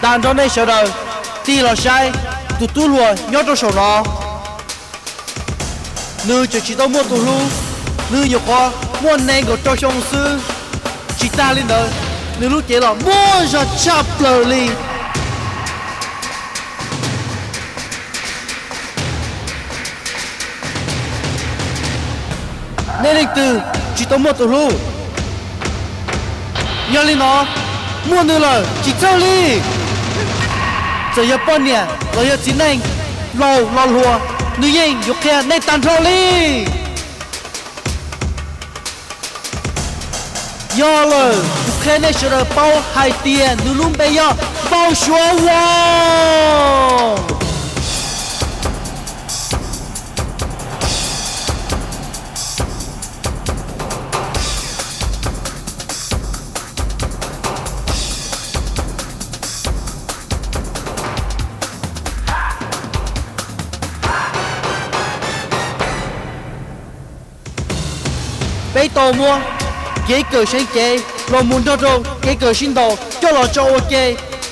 Nrog nej sawv daws tig los saib tus tub hluas nyob rau saum no. Nws tseem tsis tau muaj tus hlub, nws nyuam qhuav muaj nees nkaum rau xyoo xwb. Tsis tag li ntawd, nws lub cev los muaj zog tshaj plaws li. Nej leej twg tsis tau muaj tus hlub? Yog li no, muaj nws lawm tsis txhawj li. Txawm yog poj niam los yog txiv neej, laus los hluas, nws yeej yuav qhia nej tag nrho li. Yog lawm, kuv qhia nej sawv daws paub hais tias nws lub npe yog Npau Suav Woo. Peb tau muab kev kawm seev cev los mus nrog rau kev kawm sib ntaus coj los tso ua ke,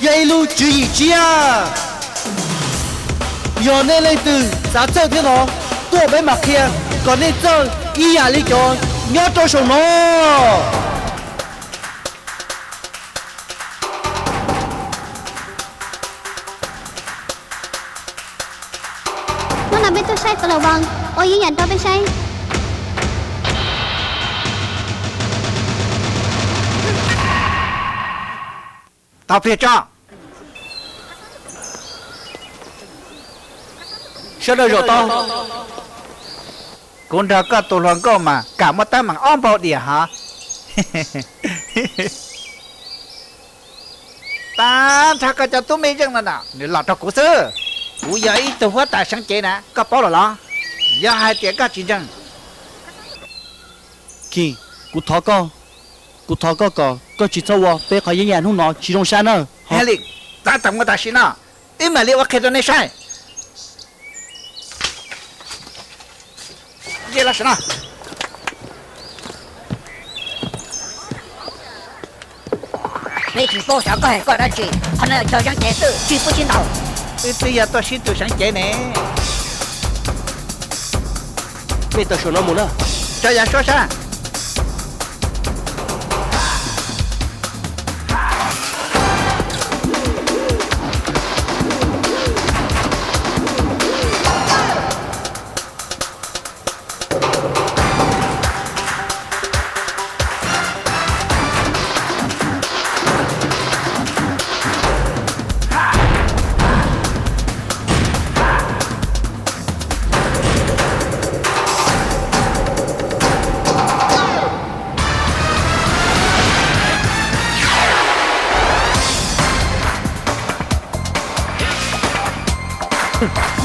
yog ib lub tswv yim tshiab. Yog nej leej twg xav txawj thiab no, tuaj peb mam qhia kom nej txawj ib yam li cov nyob rau saum no. Hnub no peb tuaj saib Pov Lawm Voos, ua yeeb yam rau peb saib. Tau pliag tso. Sawv daws zaum tau. Kuv nrog koj tus hluas nkauj mas kam muaj teeb meem ob npaug diam hov. Tag nrho koj cov tub me zeej no na, nws los rau kuv xwb. Kuv yog ib tug huab tais seev cev na, koj paub lawm los? Yog hais tias koj tsis ntseeg, Kim, kuv thov koj, kuv thov koj kom koj tsis txhob ua peb qhov yeeb yam hnub no tsis zoo saib nawb. Heli, txav txav ua tam sim no, wb mam li ua qhia rau nej saib. Nce los saum no. Peb tsis paub xyov koj hais koj dab tsi, qhov no yog chaw seev cev xwb, tsis pub sib ntaus. Wb twb yog tuaj sib tw seev cev ne. Mej tawm saum no mus na. Tso yav suab sab.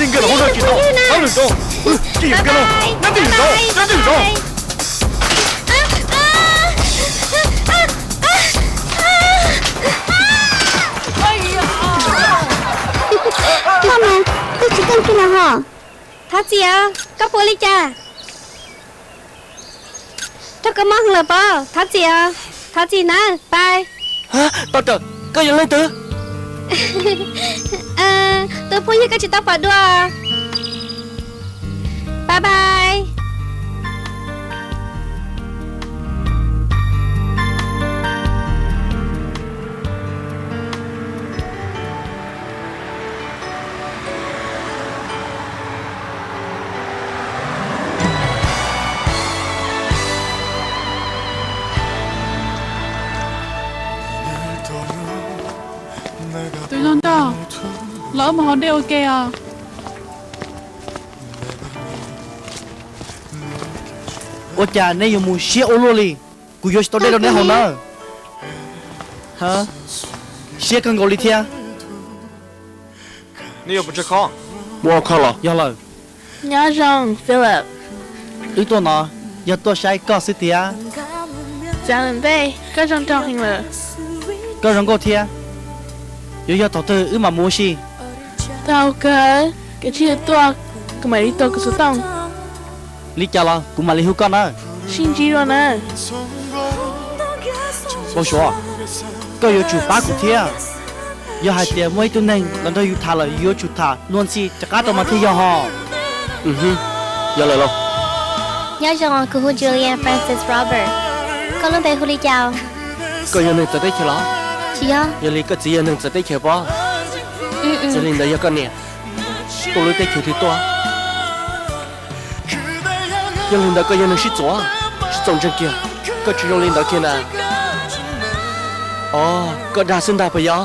Nej nkawd los hauj zog tsis tau, tab lwm rau. Tsis yeem nkawd los, nyob twj ywm rau, nyob twj ywm rau. Koj mas, koj tsis keej kiag los hos. Thov txim os, koj puas li cas? Raug koj mob heev lawm pob, thov txim os, thov txim nawb, pais. Tau rawm, koj yog leej twg? Tus phooj ywg koj tsis tau pom dua. Pais pais. Tus zoo nraug, los wb mus haus dej ua ke os. Ua cas nej yuav mus siab ua luaj li? Kuv yuav tsis tau dej rau neb haus nawb. Siab kawg nkaus li thiab. Neb yuav mus tsev kho? Mus ua kho los? Yog lawm. Nyob zoo, Philip. Wb tuaj no yog tuaj saib koj xwb tiag. Txav lawm ntej, koj zoo nraug heev lawm. Koj zoo nkauj thiab. Yuav yog thaum twg wb mam mus ua si? Tau kawg, kav tsij tuaj, kuv mam li tua kuv xov tooj. Li cas los kuv mam li hu koj nawb. Sib ntsib dua nawb. Npau Suav, koj yuav tsum pab kuv thiab. Yog hais tias muaj ib tug neeg los nrog yus tham lawm, yus yuav tsum tham luag ntxhi rov qab rau mas thiaj yog hos. Yog lawm lauj. Nyob zoo, kuv hu Julian Francis Robert. Koj lub npe hu li cas? Koj yog neeg txawv teb chaws los? Tsis yog. Yog li koj txiv yog neeg txawv teb chaws pob? Yog li ntawd yog koj niam tuaj lub teb chaws twg tuaj? Yog li ntawd koj yog neeg sib txuas, sib txaus ntseeg kiag. Koj tsis zoo li ntawd kiag na. Os, koj dag xwb ntag puas yog?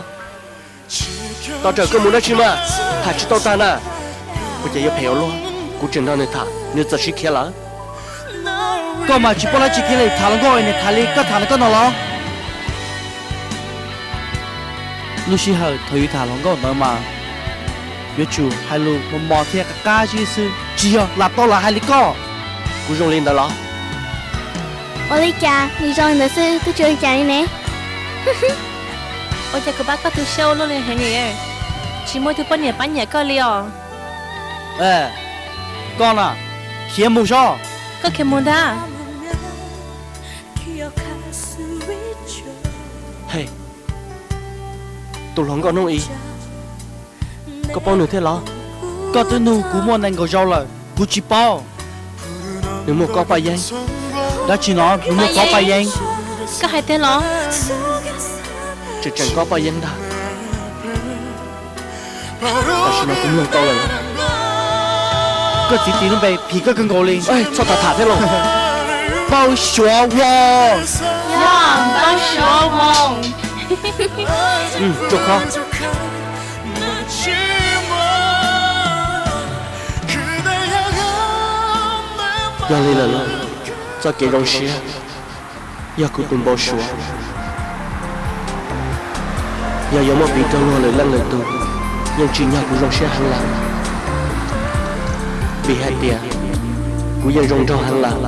Tos rawm koj mus dab tsi mas, tham tsis tau tag na. Ua cas yuav phem ua luaj, kuv tseem nrog nws tham nws txawm sib khiav lawm. Koj mas tsis paub dab tsi kiag li, tham hluas nkauj es niam tham li koj tham no koj no los? Lub sij hawm thaum yus tham hluas nkauj ntawd mas yuav tsum hais lus mos mos thiab qab qab zib xwb, tsis yog lam tau lam hais li koj. Kuv zoo li ntawd los? Ua li cas nws zoo li ntawd xwb twb tsis ua cas li ne? Ua cas kuv pab koj tu siab ua luaj li heev li, tsis muaj ib tug poj niam pab nyiam koj li os. Koj na, khiav mus sob. Koj khiav mus ntag. Tus hluas nkauj Hnub Ib, koj paub nws thiab los? Koj twb nug kuv muaj nees nkaum zaus lawm, kuv tsis paub. Nws muaj kob paj yeeb. Dab tsi no? Nws muaj kob paj yeeb? Koj hais tiag los? Tseem tseem kob paj yeeb ntag. Tam sim no kuv mloog tau lawm. Koj txiv tis lub npe phim koj kawg nkaus li. Txhob tham tham thiab lauj. Npau Suav Wong. Yog, Npau Suav Wong. Tsuas khob. Yog li lawm lauj, txoj kev zoo siab yog kuv tus npau suav. Yog yuav muab piv rau luag lwm leej lwm tus, yeej tsim nyog kuv zoo siab heev lawm, vim hais tias kuv yeej zoo nraug heev lawm.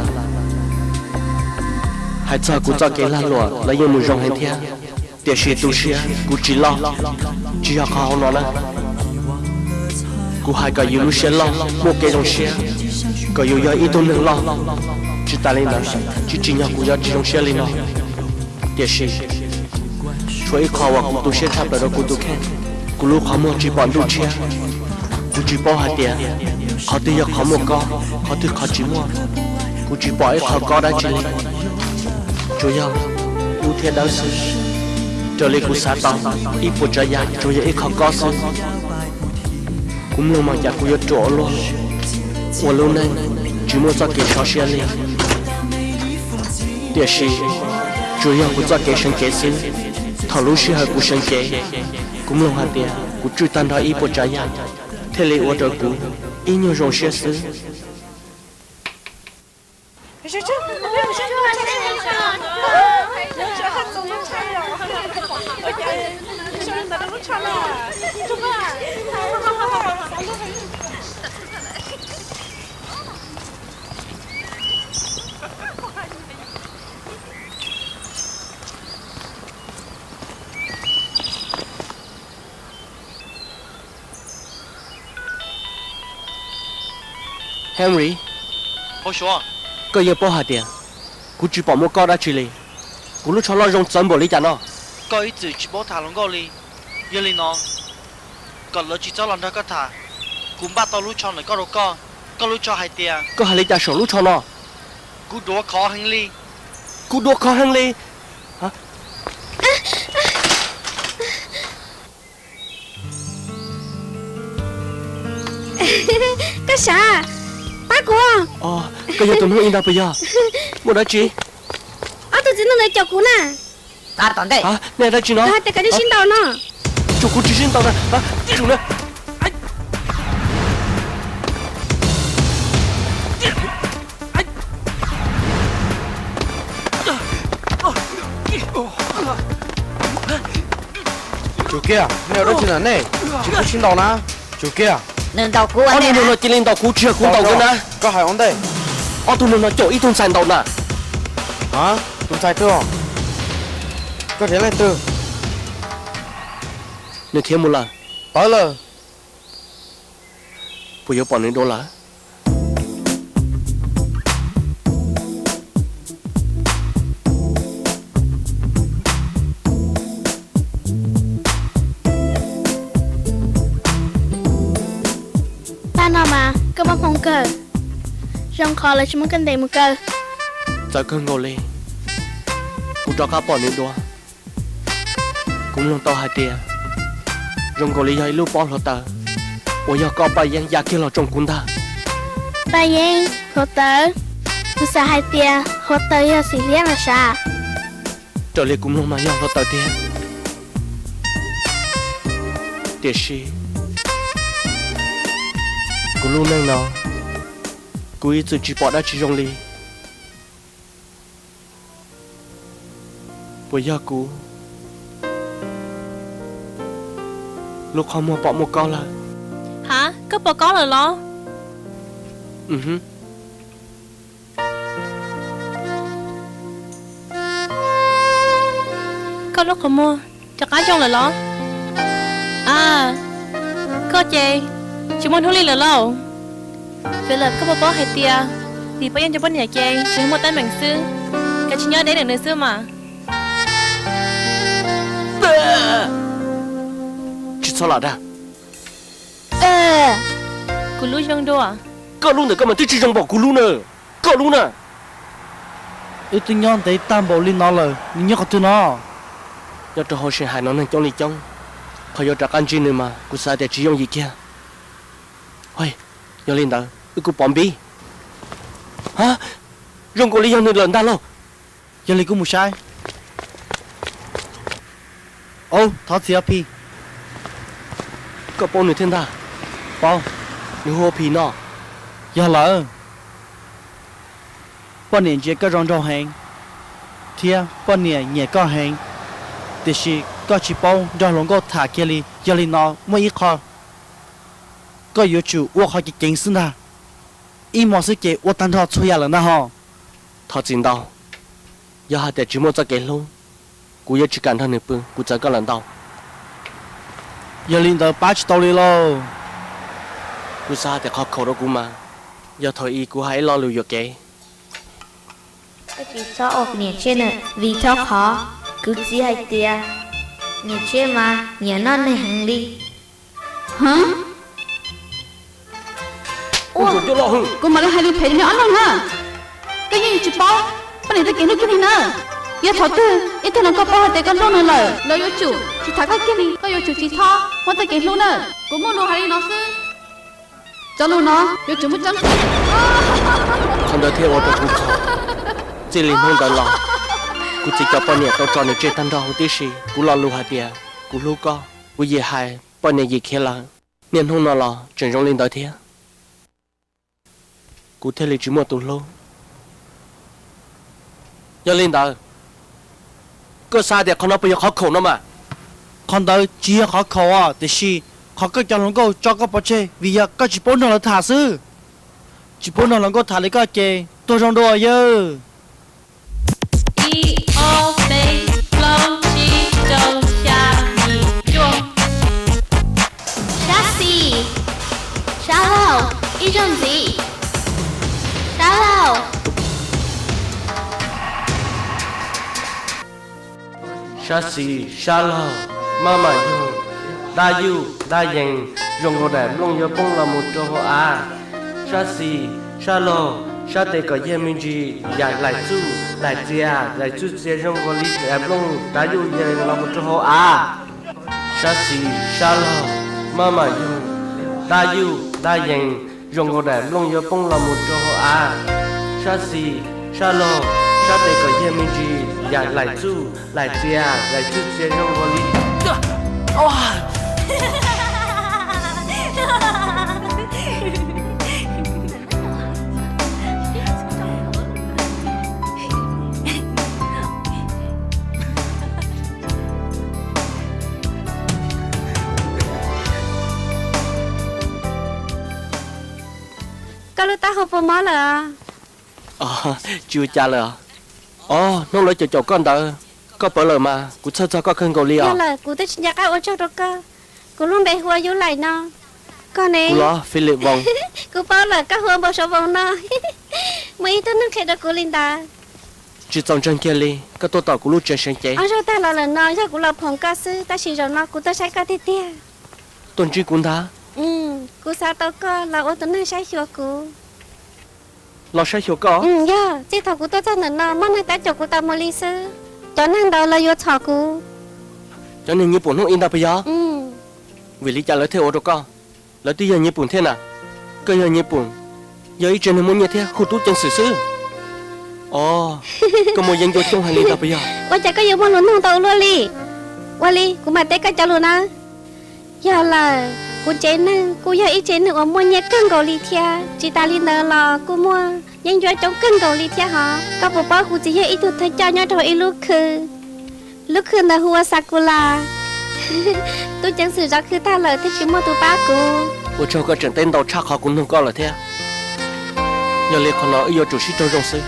Hais txog kuv txoj kev lag luam los yeej mus zoo heev thiab, tiam sis tu siab kuv tsis loj, tsis yog qhov hauv no na. Kuv hais kom yus lub siab loj, muaj kev zoo siab, kom yus yog ib tug neeg loj. Tsis tas li ntawd, tsis tsim nyog kuv yuav tsis zoo siab li no. Tiam sis tshuav ib qho uas kuv tu siab tshaj plaws rau kuv tus kheej, kuv lub qhov muag tsis pom ntuj tshiab. Kuv tsis paub hais tias qhov twg yog qhov muaj kob, qhov twg qhov tsis muaj. Kuv tsis pom ib qho kob dab tsi li, tsuas yog dub thiab dawb xwb. Raws li kuv xav tau, ib puas tsav yam tsuas yog ib qho kob xwb. Kuv mloog mas cas kuv yuav ruam ua luaj, ua lub neej tsis muaj txoj kev sov siab li. Tiam sis tsuas yog kuv txoj kev seev cev xwb. Thaum lub sij hawm kuv seev cev, kuv mloog hais tias kuv tswj tag nrho ib puas tsav yam, thiaj li ua rau kuv ib nyuag zoo siab xwb. Henry, koj yeej paub hais tias kuv tsis pom muaj kob dab tsi li. Kuv lub tsho loj zoo txawv npaum li cas no? Koj ib txwm tsis paub tham hluas nkauj li, yog li no kom lawv tsis txhob los nrog koj tham. Kuv npaj tau lub tsho ntawm koj rau koj, koj lub tsho hais tias. Koj hais li cas saum lub tsho no? Kuv duav khov heev li. Kuv duav khov heev li? Koj sav, pab kuv. Koj yog tus hnub ib ntag puas yog? Muaj dab tsi? Ob tug txiv neej ntawd caum kuv na. Nej dab tsi no? Tias kom nej sib ntaus no. Tsuas kuv tsis sib ntaus na. Tsum kiag, nej ua dab tsi na nej? Tsis pub sib ntaus na. Tsum kiag. Nws ntaus kuv. Ob tug neeg no cia li ntaus kuv, tsis yog kuv ntaus nws na. Koj hais ua ntej. Ob tug neeg no caum ib tug ntxhais ntaus na. Tus ntxhais twg? Koj nrhiav leej twg? Nws khiav mus lawm. Pawv lawm. Puas yuav pom nws dua lawm? No mas koj muaj hmoo kawg, zoo qhov lawv tsis muab koj ntes mus kaw. Txawv kawg nkaus li, kuv rov qab pom nws dua. Kuv mloog tau hais tias zoo nkaus li yog ib lub pob hluav taws uas yog koj Paj Yeeb ya kiag los tsoo kuv ntag. Paj Yeeb, hluav taws? Kuv xav hais tias hluav taws yog xim hliab los sav. Raws li kuv mloog mas yog hluav taws tiag. Tiam sis kuv lub neej no, kuv ib txwm tsis pom dab tsi zoo li. Puas yog kuv lub qhov muag pom muaj kob lawm? Ha, koj pom kob lawm los? Koj lub qhov muag rov qab zoo lawm los? A, koj ces tsis muaj hnub li lawm lauj. Philip, koj puas paub hais tias vim Paj Yeeb cov poj niam ces tsis muaj teeb meem xwb, kav tsij nyob deb ntawm nws xwb mas. Tsis txhob lam dag. Kuv lub zoo dua. Koj lub ntawm koj mas twb tsis zoo npaum kuv lub na. Koj lub na. Wb twb nyob ntev tag npaum li no lawm, nws nyob qhov twg no? Nyob rau hauv Shanghai no neeg coob li coob, qhov yuav rov qab ntsib nws mas kuv xav tias tsis yooj yim kiag. Yog li ntawd wb kuj pov npib. Ha, zoo nkaus li yog nws lawm ntag lauj. Yog li kuj mus saib. Au, thov txim os Phis. Koj paub nws thiab ntag? Paub. Nws hu ua Phis no. Yog lawm. Poj niam ntsia koj zoo nraug heev, thiab poj niam nyiam koj heev, tiam sis koj tsis paub nrog hluas nkauj tham kiag li. Yog li no muaj ib qho koj yuav tsum ua qhov ceev ceev xwb ntag. Ib hmo xwb ces ua tag nrho txhua yam lawm ntag ho. Thov txim ntau. Yog hais tias tsis muaj txoj kev hlub, kuv yuav tsis kam nrog nws pw, kuv txawv koj lawm ntau. Yog li ntawd pab tsis tau li lauj. Kuv xav hais tias qhov khaum rau kuv mas yog thaum ub kuv hais ib lo lus yuam kev. Koj tsis txhob ua niam tshiab na, vim txhob qhov kuv txiv hais tias niam tshiab mas nyiam noj neeg heev li. Ua, kuv mam li hais lus phem rau neb ob leeg na. Koj yeej yuav tsis paub poj niam txoj kev hlub kiag li na. Yog thaum twg ib tug hluas nkauj paub hais tias koj nrauj nws lawm, lawv yuav tsum tsis tham koj kiag li, koj yuav tsum tsis txhob muaj txoj kev hlub na. Kuv muaj lus hais li no xwb. Cov lus no yuav tsum muaj tseeb. Qhov ntawd thiaj ua rau kuv kho. Txij li hnub ntawd los, kuv txiv cov poj niam tau tso nws tseg tag nrho huv tib si. Kuv lo lus hais tias kuv hlub koj, kuv yim hais poj niam yim khiav lawm. Niaj hnub no los tseem zoo li ntawd thiab, kuv thiaj li tsis muaj tus hlub. Yog li ntawd, koj xav tias qhov no puas yog qhov khaum no mas? Qhov ntawd tsis yog qhov khaum os, tiam sis qhov koj cov hluas nkauj tso koj pov tseg vim yog koj tsis paub nrog lawv tham xwb. Tsis paub nrog hluas nkauj tham li koj ces tuag zoo dua yawg. Ib, ob, peb, plaub, tsib, rau, xya, yim, cuaj. Sab xis, sab laug, ib zaug ntxiv, sab laug. Sab xis, sab laug, maj mam yug, dab yuj, dab yees, zoo nkaus daim nplooj yuav poob los mus rau hauv av. Sab xis, sab laug, sab tes kom yag me ntsis, yam laim txuj laim txias, laim txuj txias zoo nkaus li daim nplooj, dab yuj yees los mus rau hauv av. Sab xis, sab laug, maj mam yug, dab yuj, dab yees, zoo nkaus daim nplooj yuav poob los mus rau hauv av. Sab xis, sab laug, sab tes kom yag me ntsis, yam laim txuj laim txias, laim txuj txias zoo nkaus li. Koj lub taub hau puas mob lawm? Tsis ua cas lawm. Os, hnub lawv caum caum koj ntawd, koj pawv lawm mas kuv txhawj txog koj kawg nkaus li os. Yog lawm, kuv twb tsis nco qab ua tsaug rau koj. Kuv lub npe hu ua Yub Laim no. Koj ne? Kuv los Philip Voos. Kuv paub lawm, koj hu ua Npau Suav Voos no. Muaj ib tug neeg qhia rau kuv li ntawd. Tsis txaus ntseeg kiag li, koj tuaj tom kuv lub tsev seev cev. Ob zaug tag los lawm no yog kuv los phoom koj xwb, tab sis zaum no kuv tuaj saib koj tiag tiag. Tuaj ntsib kuv ntag? Kuv xav tau koj los ua tus neeg saib xyuas kuv. Los saib xyuas koj? Yog, txij thaum kuv tuaj txog ntawm no muaj neeg tab caum kuv tas mus li xwb. Cov neeg ntawd los yuav txhom kuv. Cov neeg Nyiv Poom hnub i ntag puas yog? Vim li cas lawv thiaj ua rau koj? Lawv twb yog Nyiv Poom thiab na. Koj yog Nyiv Poom, yog ib tsev neeg muaj nyiaj thiab hu tub ceev xwm xwb. Os, koj muaj yeeb ncuab coob heev li ntag puas yog? Ua cas koj yuav muaj lus nug ntau ua luaj li? Ua li kuv mam teb koj cov lus na. Yog lawm, kuv tsev neeg kuj yog ib tsev neeg uas muaj nyiaj kawg nkaus li thiab, tsis tas li ntawd los kuj muaj yeeb ncuab coob kawg nkaus li thiab hos. Koj puas paub kuv txiv yog ib tug thawj coj nyob rau ib lub khw, lub khw ntawd hu ua Sakula. Tub ceev xwm zov khw tag lawm thiaj tsis muaj tus pab kuv. Ua tsaug koj tseem teb ntau tshaj qhov kuv nug koj lawm thiab. Yog li qhov no wb yuav tsum sib raug zoo xwb.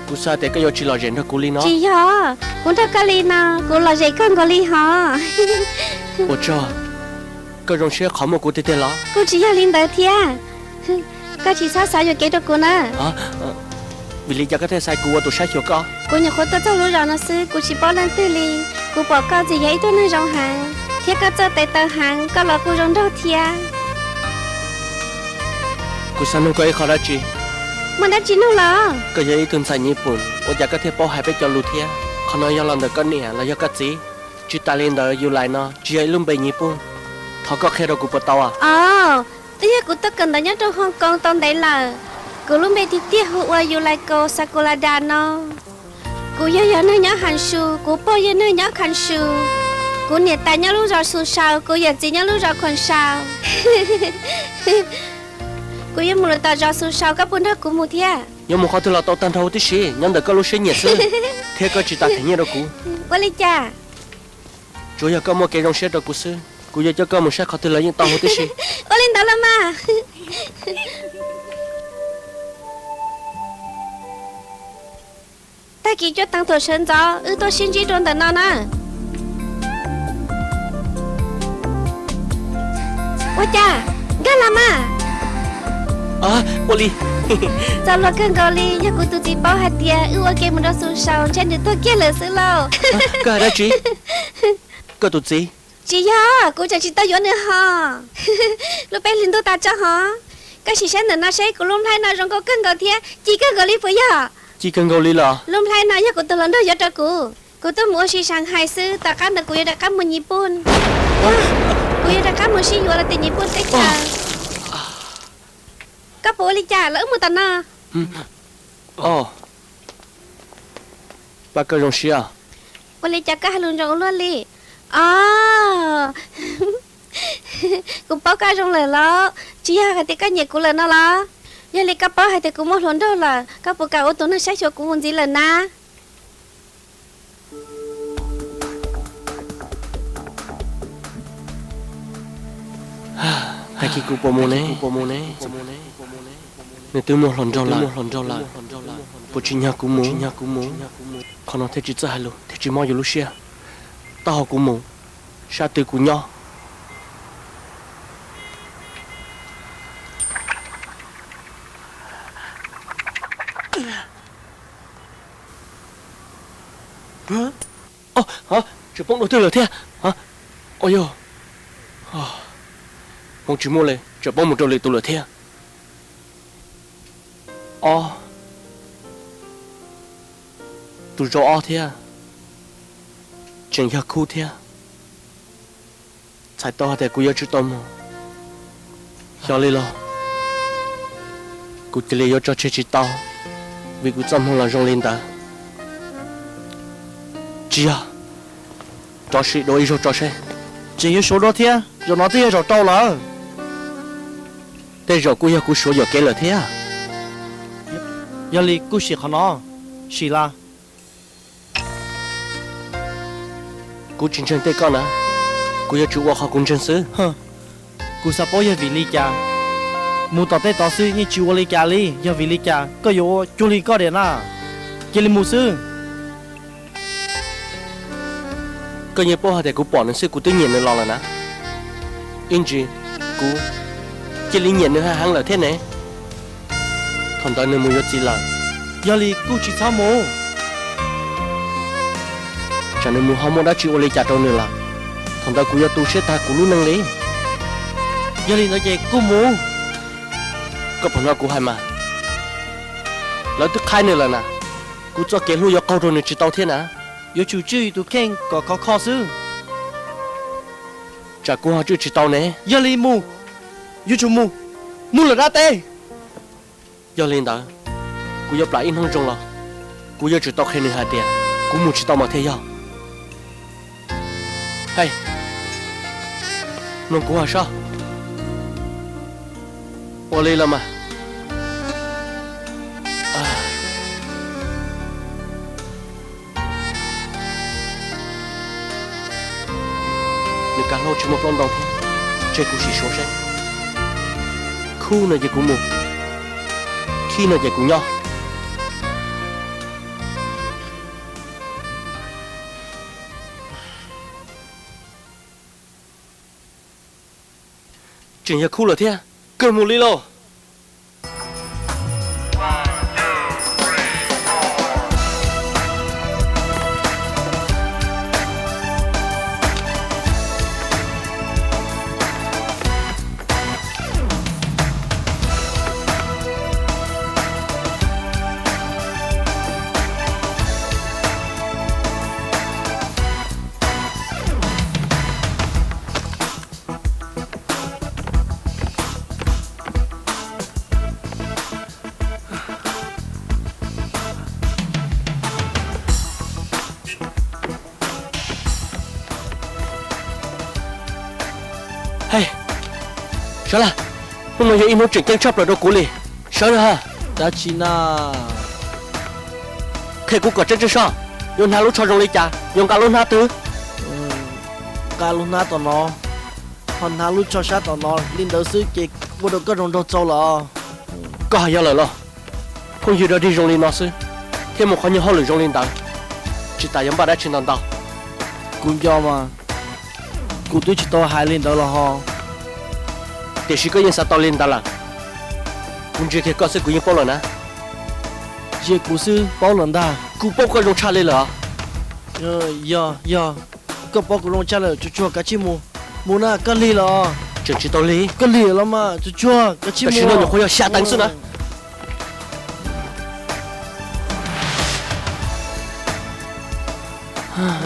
Kuv xav tias koj yuav tsis lom zem nrog kuv li no. Tsis yog, kuv nrog koj li no kuv lom zem kawg nkaus li hos. Ua tsaug, koj zoo siab qhov muaj kuv tiag tiag los? Kuj tsis yog li ntawd thiab. Koj tsis txhob xav yuam kev rau kuv na. Vim li cas koj thiaj xaiv kuv ua tus saib xyuas koj? Kuv nyuam qhuav tuaj txog lub zos no xwb, kuv tsis paub leej twg li. Kuv pom koj txiv yog ib tug neeg zoo heev, thiab koj txawj tes taw heev, koj los kuj zoo nraug thiab. Kuv xav nug koj ib qho dab tsi. Muaj dab tsi nug los? Koj yog ib tug ntxhais Nyiv Poom, ua cas koj thiaj paub hais peb cov lus thiab? Qhov no yog los ntawm koj niam los yog koj txiv? Tsis tas li ntawd, yus lais no tsis yog ib lub npe Nyiv Poom. Thov koj qhia rau kuv puas tau? Os, twb yog kuv tuaj kawm ntawv nyob rau Hong Kong tau ntev lawm. Kuv lub npe tiag tiag hu ua Yulaiko Sakulada no. Kuv yog yog neeg nyob Haj Su, kuv pog yog neeg nyob Kha Su. Kuv niam tais nyob lub zos Xu Sau, kuv yawm txiv nyob lub zos Khuam Sau. Kuv yuav mus lawm tom zos Xu Sau, koj puas nrog kuv mus thiab? Yuav mus qhov twg los tau tag nrho huv tib si, nyob ntawm koj lub siab nyiam xwb, thiab koj tsis tas them nyiaj rau kuv. Ua li cas? Tsuav yog koj muaj kev zoo siab rau kuv xwb, kuv yuav coj koj mus saib qhov twg los yeej tau huv tib si. Ua li ntawd los mas. Tag kis cuaj teev thaum sawv ntxov wb tuaj sib ntsib rau ntawm no na. Ua cas, nkag los mas. Ua li. Txaus luag kawg nkaus li, yog kuv tus txiv paub hais tias wb ua ke mus rau Xu Sau ntshe nws tuag kiag lawm xwb lauj. Koj hais dab tsi? Koj tus txiv? Tsis yog, kuv tseem tsis tau yuav nws hos. Lub peb hlis ntuj tas tso hos. Koj sim saib ntawm no seb, kuv lub nplhaib no zoo nkauj kawg nkaus thiab ci kawg nkaus li puas yog? Ci kawg nkaus li los? Lub nplhaib no yog kuv tus hluas nraug yuav rau kuv. Kuv tuaj mus ua si Shanghai xwb, tom qab ntawd kuv yuav rov qab mus Nyij Pooj. Kuv yuav rov qab mus sib yuav los tim Nyij Pooj teb chaws. Koj puas ua li cas, los wb mus tom no. Pab koj zoo siab. Ua li cas koj hais lus ntsoov ua luaj li? Os, kuv paub koj zoo lawm los? Tsis yog hais tias koj nyiam kuv lawm no los? Yog li koj paub hais tias kuv muaj hluas nraug lawm, koj puas kam ua tus neeg saib xyuas kuv mus ntxiv lawm na? Tag kis kuv puas mus ne? Nws twb muaj hluas nraug lawm, puas tsim nyog kuv mus? Qhov no thiaj tsis txawj hais lus thiab tsis mob yus lub siab. Taub hau kuv mus, sab twg kuv nyob. Tseem poob dua twg lawm thiab? Ua yog, hmoov tsis muaj li, tseem poob mus rau lwm tus lawm thiab. Ob, tus zaum ob thiab, tseem yog khub thiab. Txhais tau hais tias kuv yuav tsum tau mus. Xyov li los, kuv cia li yuav tso tseg tsis tau, vim kuv txoj hmoo los zoo li ntawd. Tsis yog, rov sim dua ib zaug tso seb. Tseem yuav suav dua thiab, zaum no twb yog zaum rau lawm. Tej zaum kuj yog kuv suav yuam kev lawm thiab. Yog li kuj sim qhov no, sim las. Kuv tsis ntseeg tej koj na, kuv yuav tsum ua qhov kuv ntseeg xwb. Kuv xav paub yog vim li cas mus tom tej tod xwb yeej tsis ua li cas li, yog vim li cas koj yuav ua cuag li koj diam na? Cia li mus xwb. Koj yeej paub hais tias kuv pom nws xwb kuv twb nyiam nws los lawm na. Ib ntsis, kuv cia li nyiam nws heev heev lawm thiab ne. Thaum ntawd nws mus yuav txiv lawm. Yog li kuj tsis txhob mus. Tsam nws mus ho muaj dab tsi ua li cas rau nws lawm, thaum ntawd kuv yuav tu siab tag kuv lub neej li. Yog li ntawd ces kuj mus. Koj puas hnov kuv hais mas? Lawv twb qhaib nws lawm na. Kuv txoj kev hlub yuav qaug rau nws tsis tau thiab na. Yuav tsum tswj tus kheej kom khov kho xwb. Tsam kuv ho tswj tsis tau ne. Yog li mus, yuav tsum mus, mus lawm dab teb. Yog li ntawd, kuv yuav plam ib hnub zoo los, kuv yuav tsum tau qhia nws hais tias kuv mus tsis tau mas thiaj yog. Hei, mloog kuv hais sob. Ua li los mas. Nws kav hlau tsis muaj plaub ntau thiab, tseg kuv sim suav seb. Khub no ces kuv mus, khib no ces kuv nyob. Tseem yog khub lawm thiab, kawg mus li lauj. Hei, sawv lawm, hnub no yog ib hnub tseem ceeb tshaj plaws rau kuv li. Sawv lawm ha. Dab tsi na? Qhia kuv kom tseeb tseeb soj, yuav hnav lub tsho zoo li cas, yuav nqa lub hnab twg? Nqa lub hnab tom no, ho hnav lub tsho sab tom no, li ntawd xwb ces ua rau koj zoo nraug txaus lawm. Koj hais yog lawm los? Phooj ywg dog dig zoo li no xwb, thiab mus qhov nyuag hauj lwm zoo li ntawd, tsis tas yuav npaj dab tsi ntau ntau. Kuv nco mas, kuv twb tsis tau hais li ntawd los ho. Tiam sis koj yeej xav tau li ntawd lawm. Kuv ntsia kiag koj xwb kuv yeej paub lawm na. Ntsia kuv xwb paub lawm ntag. Kuv paub koj zoo tshaj li lawm os. Yog, yog, koj paub kuv zoo tshaj lawm, tsuag tsuag kav tsij mus. Mus na, koj lig lawm. Tseem tsis tau lig. Koj lig los mas, tsuag tsuag kav tsij mus. Tam sim no nyuam qhuav yog xya teev xwb na.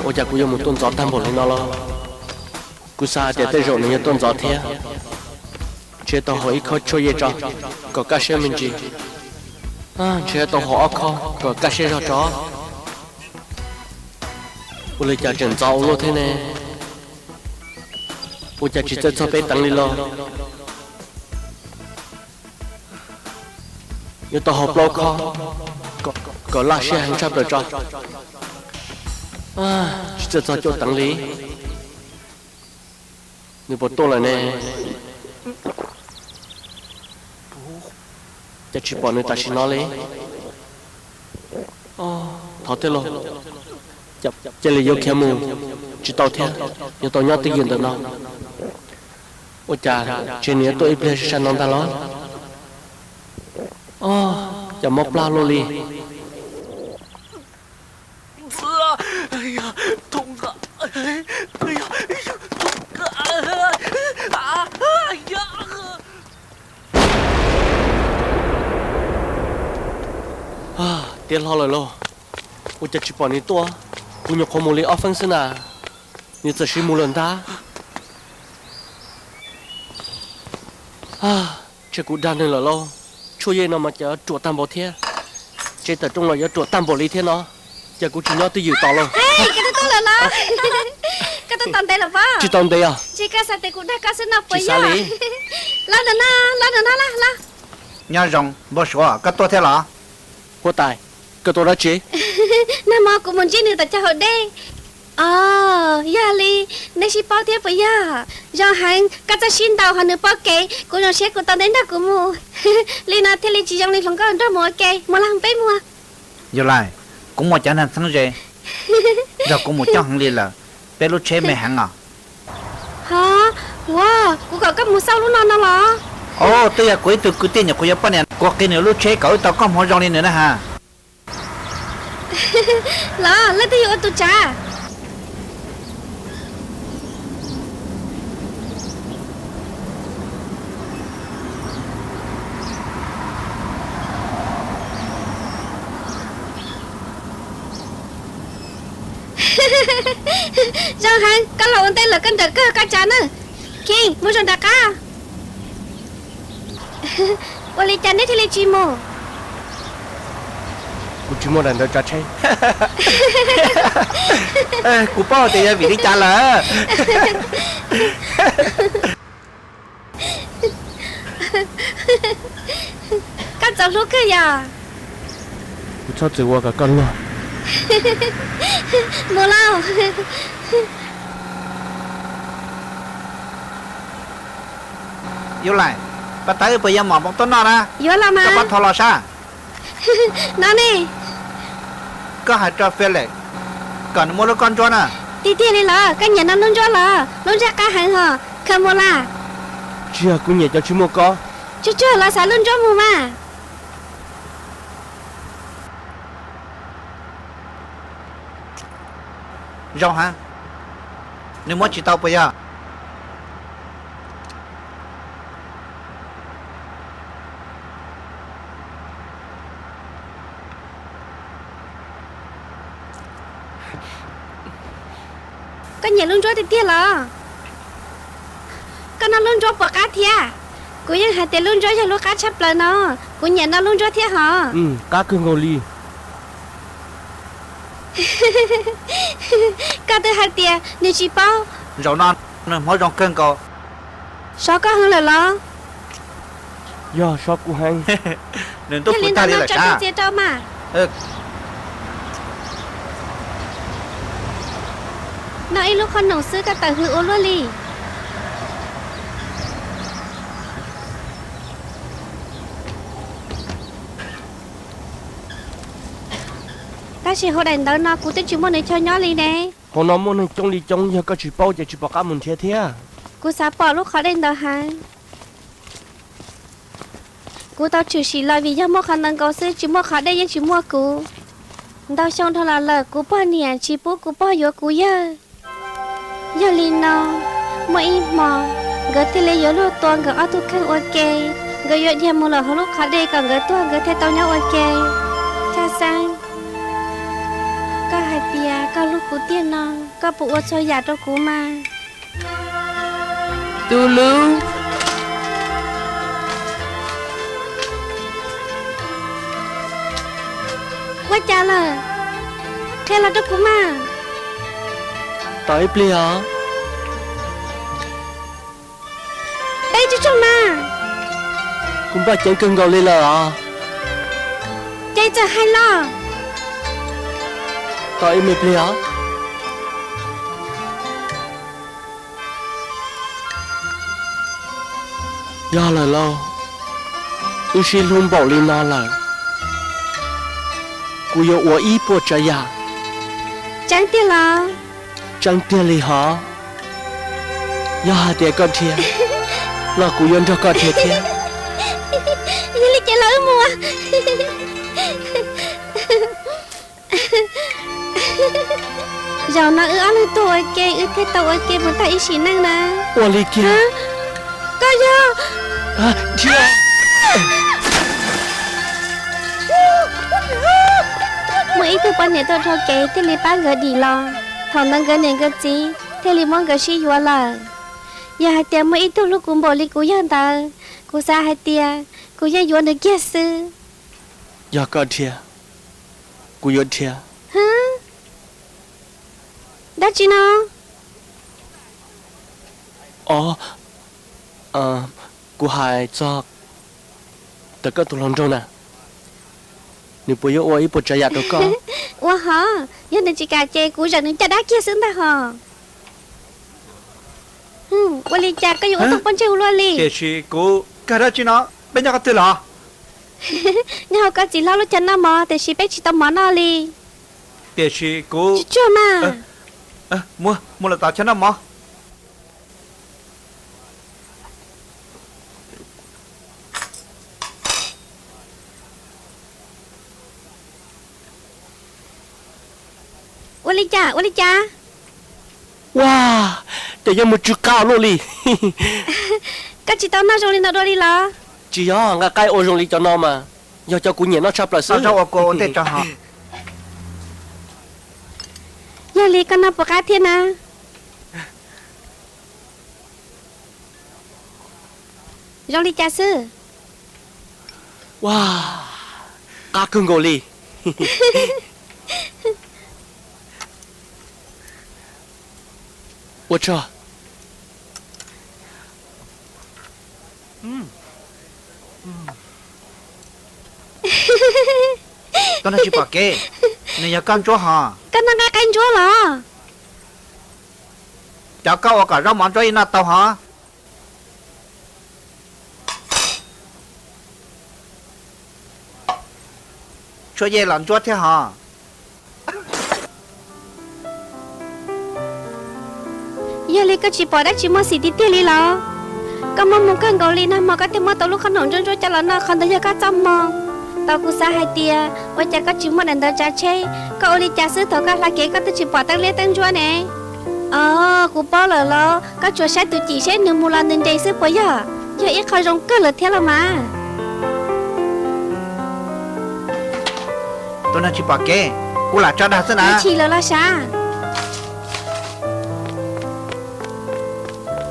Ua cas kuv yuav mus tuaj ntxov tag npaum li no los? Kuv xav hais tias tej zaum nws yuav tuaj ntxov thiab. Ntshe tau haus ib khob tshuaj yej tso, kom kaj siab me ntsis. Ntshe tau haus ob khob kom kaj siab zog tso. Ua li cas tseem ntxov ua luaj thiab ne? Ua cas tsis txawj txog peb teev li los? Yuav tau haus plaub khob kom laj siab heev tshaj plaws tso. Tsis txawj txog cuaj teev li. Nws puas tuaj lawm ne? Cas tsis pom nws tam sim no li? Thov thiab lauj, cia li yuav khiav mus tsis tau thiab, yuav tau nyob twj ywm ntawm no. Ua cas ntshe nws yuav tuaj ib pliag sai sai no ntag los? Cas mob plab luaj li. Tiav hlo lawm lauj, ua cas tsis pom nws tuaj? Kuv nyuam qhuav mus li ob feeb xwb na, nws txawm siv mus lawm ntag. Ntshe kuv dag nws lawm lauj, tshuaj yej no mas cas ruam tag npaum thiab, tsev tawm rooj los yuav ruam tag npaum li thiab no, cas kuv tsis nyob twj ywm tos lauj. Koj twb tuaj lawm los? Koj tuaj tau ntev lawm pob? Tsis tau ntev os. Ntshe koj xav tias kuv dag koj xwb no puas yog? Los ntawm no, los ntawm no, los, los. Nyob zoo npawg Suav, koj tuaj thiab los? Huab tais, koj tuaj dab tsi? Nag hmo kuv mus ntsib nws tom cag haus dej. Os, yog li, nej sib paub thiab puas yog? Zoo heev, koj txawj sib ntaus ho nws paub kev, kuv zoo siab kuv tau ntev nrog kuv mus. Li no thiaj li tsis zoo li hluas nkauj nraug mus ua ke, mus los peb mus. Yus Lais, kuv muaj cov neeg txheeb ze nrog kuv mus coob heev li lawm, peb lub tsheb me heev os. Ho, ua, kuv kom koj mus xauj lub no no los? Os, twb yog kuv ib tug kwv tij nyuam qhuav yuav poj niam, kuv qhia nws lub tsheb kom wb tau koob hmoov zoo li nws na ha. Los, leej twg yuav ua tus tsav? Zoo heev, koj los ua ntej lawm koj nrawm kawg qab tsa na. Kheej, mus zoo nram qab. Ua li cas neb thiaj li tsis mus? Kuv tsis muaj daim ntawv tsav tsheb. Kuv paub tias yog vim li cas lawm. Koj txaus hlub kawg yom? Kuv txhob txwm ua kom koj luag. Mus lauj. Yus Laim, pas tawv puas yog mom moo tuaj noj na? Yuav los mas. Koj pab thov los sab. No ne. Koj hais rau Felix kom nws muab lub koj ntsuab na. Tiag tiag li los? Koj nyiam no lub ntsuab los? Lub ntsuab qab heev hos, khaws mus las. Tsis yog kuv nyiam cov tsis muaj kob. Tsuag tsuag los xav lub ntsuab mus mas. Zoo heev, nws muab tsis tau puas yog? Koj nyiam lub ntsuab tiag tiag los? Koj noj lub ntsuab puas qab thiab? Kuv yeej hais tias lub ntsuab yog lub qab tshaj plaws no. Kuv nyiam noj lub ntsuab thiab hos. Qab kawg nkaus li. Koj twb hais tias nws tsis paub. Zaum no nws hmoov zoo kawg nkaus. Sov koj heev lawm los? Yog sov kuv heev. Nws ntuj puv tag li lawm sab. Tso txias rau mas. Noj ib lub qhov noom xwb koj tawm hws ua luaj li. Tab sis hauv daim ntawv no kuv twb tsis muaj nws chaw nyob li ne. Hauv no muaj neeg coob li coob, yog koj tsis paub ces tsis pom qab mus nrhiav thiab. Kuv xav pom lub qhov dej ntawd heev. Kuv tau tshwm sim los vim yog muaj qhov ntawd nkaus xwb, tsis muaj qhov dej yeej tsis muaj kuv. Ntau xyoo dhau los lawm kuv pog niam tsis pub kuv pog yuav kuv yawg. Yog li no, muaj ib hmo, nkawd thiaj li yuav luag tua nkawd ob tug kheej ua ke. Nkawd yuav dhia mus lawm hauv lub qhov dej kom nkawd tuag nkawd thiaj tau nyob ua ke. Tshaj Xeeb, koj hais tias koj hlub kuv tiag no, koj puas ua txhua yam rau kuv mas? Tus hlub. Ua cas lawm? Qhia los rau kuv mas. Tos ib pliag os. Peb tsuag tsuag mas. Kuv npaj ceev kawg nkaus li lawm os. Ces txawm hais los. Tos ib me pliag os. Yog lawm lauj, wb sib hlub npaum li no lawm, kuv yuav ua ib puas tsav yam. Tseeb tiag los? Tseeb tiag li hos. Yog hais tias koj dhia, los kuv yuav nrog koj dhia thiab. Yog li ces los wb mus. Zaum no wb ob leeg tuaj ua ke wb thiaj tau ua ke mus tag ib sim neej na. Ua li kiag. Koj yog. Muaj ib tug poj niam tuaj dhau kev thiaj li pab nkawd dim los. Thaum ntawd nkawd niam nkawd txiv thiaj li muab nkawd sib yuav lawm. Yog hais tias muaj ib tug hlub kuv npaum li kuv yawg ntawd, kuv xav hais tias kuv yeej yuav nws kiag xwb. Yog koj dhia, kuv yuav dhia. Dab tsi no? Os, kuv hais txog ntawm koj tus hluas nraug na, nws puas yuav ua ib puas tsav yam rau koj? Ua hos, yog nws tsis kam ces kuv zam nws caj dab kiag xwb ntag hos. Ua li cas koj yuav ua tau pob ntseg ua luaj li? Tiam sis kuv, kag dab tsi no? Peb nyob qhov twg los? Nyob hauv koj txiv hlob lub chaw noj mov tiam sis peb tsis tau mov noj li. Tiam sis kuv, tsuag tsuag mas. Muab, muab lawm tom chaw noj mov. Ua li cas, ua li cas? Ua, ces yuav mus tsw qa luaj li. Koj tsis tau noj zoo li no dua li los? Tsis yog, nqa qaib ua zoo li cov no mas yog cov kuv nyiam noj tshaj plaws xwb. Ua kua ua ntej tso hos. Yog li koj noj puas qab thiab na? Zoo li cas xwb? Ua, qab kawg nkaus li. Ua tsaug. Koj noj tsis pom kev, nws yog koj ntsuab hos. Koj noj nqaij qaib ntsuab los? Cov koj ua kom zaub mov ntsuab yeej noj tau hos. Tshuav yej los ntsuab thiab hos. Yog li koj tsis pom dab tsi muaj xim tiag tiag li los? Koj muaj hmoo kawg nkaus li, nag hmo koj thiaj muab tau lub qhob noom ntsuab ntsuab coj los noj, qhov ntawd yog koj txoj hmoo. Tau kuv xav hais tias ua cas koj tsis muab daim ntawv tsav tsheb, koj ua li cas xwb, thaum koj hla kev koj twb tsis pom teeb liab teeb ntsuab ne. Os, kuv paub lawm los, koj tsuas saib tus cim seb nws mus los nws nres xwb puas yog? Yog ib qho zoo kawg lawm thiab los mas. Tus neeg tsis pom kev, kuv lam tso dag xwb na. Nws chim lawm los sav?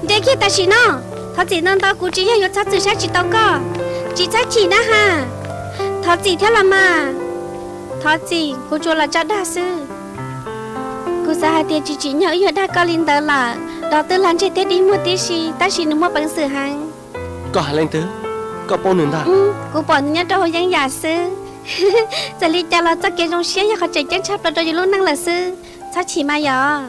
Nres kiag tam sim no. Thov txim ntau ntau, kuv tsis yog yuav txhob txwm saib tsis tau koj. Tsis txhob chim na has. Thov txim thiab los mas. Thov txim, kuv tsuas los tso dag xwb. Kuv xav hais tias tsis tsim nyog wb yuav dag koj li ntawd lawm, los twb lag ntseg thiab dig muag tib si, tab sis nws muaj peev xwm heev. Koj hais leej twg? Koj paub nws ntag. Kuv pom nws nyob rau hauv yeeb yam xwb. Txawm li cas los txoj kev zoo siab yog qhov tseem ceeb tshaj plaws rau yus lub neej lawm xwb. Txhob chim mas yom.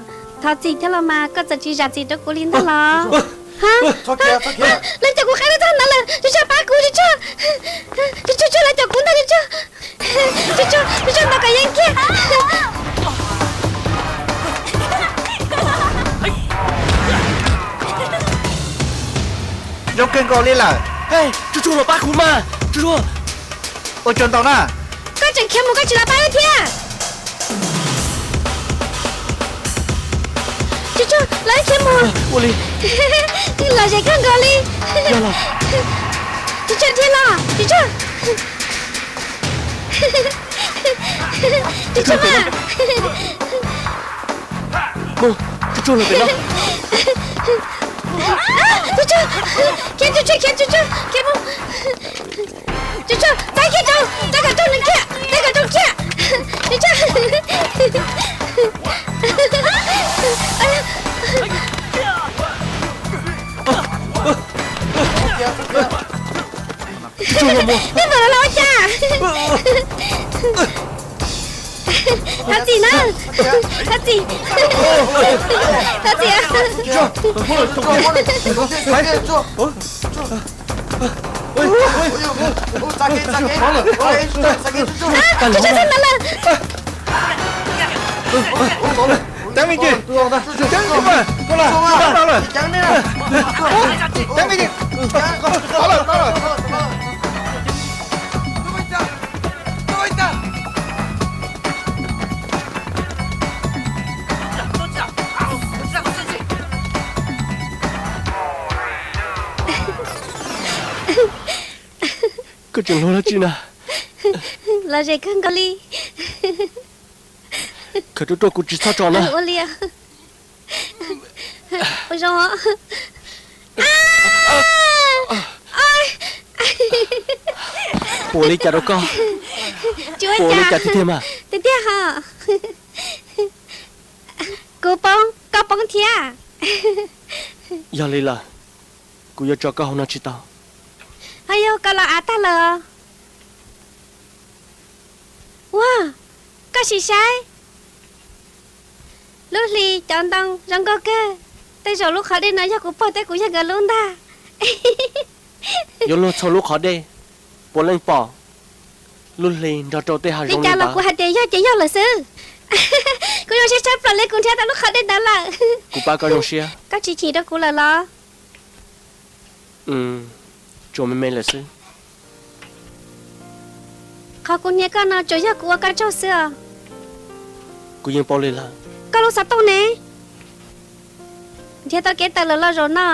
Thov txim thiab los mas, koj txawm tsis zam txim rau kuv li ntag los. Ha? Lawv caum kuv qab tag ntawd lawm, tsuag tsuag pab kuv, tsuag tsuag, tsuag tsuag, lawv caum kuv ntag, tsuag tsuag, tsuag tsuag, ntawd kom yeej kiag. Zoo kawg nkaus li lawm. Tsuag tsuag los pab kuv mas, tsuag tsuag. Ua tsaug ntau na. Koj tseem khiav mus koj tsis los pab wb thiab? Tsuag tsuag, los wb khiav mus. Ua li. Lom zem kawg nkaus li. Tsuag tsuag, dhia los, tsuag tsuag. Tsuag tsuag mas. Mus, tsuag tsuag los pem no. Tsuag tsuag, khiav tsuag tsuag, khiav tsuag tsuag, khiav mus. Tsuag tsuag, txav kiag rau, txav kom raug nws kiag, txav kom raug kiag. Tsuag tsuag. Tsuag tsuag los mus. Twb mam los los ua cas? Thov txim na. Thov txim. Thov txim. Tsuag tsuag, txav ntawd lawm. Teeb me ntsis, teeb me ntsis mas, koj los, koj los, teeb me ntsis, tau lawm, tau lawm. Koj tseem hluas dab tsi na? Lom zem kawg nkaus li. Khawm ruaj ruaj, kuv tsis txhob tso na. Ua li. Ua zoo. Puas li cas rau koj? Puas li cas tiag tiag mas? Tiag tiag hos. Kuv poob, koj poob thiab. Yog li lawm, kuv yuav tso koj hauv no tsis tau. Ho yog koj los av tag lawm. Ua, koj sim saib. Lub hli, cov ntoo zoo nkauj kawg. Tej zaum lub qhov dej no yog kuv pog thiab kuv yawg nkawd lub ntag. Yuav luag txhua lub qhov dej, puav leej pom lub hli nrog rau tej hav zoov li cas los kuv hais tias yog ces yog lawm xwb. Kuv zoo siab tshaj plaws li kuv nrhiav tau lub qhov dej ntawd lawm. Kuv pab koj zoo siab. Koj tsis chim rau kuv lawm los? Tsuas me me lawm xwb. Qhov kuv hnia koj no tsuas yog kuv ua koj tsaug xwb os. Kuv yeej paub li lawm. Koj lub xov tooj ne? Nrhiav tau kev tawm lawm los zaum no.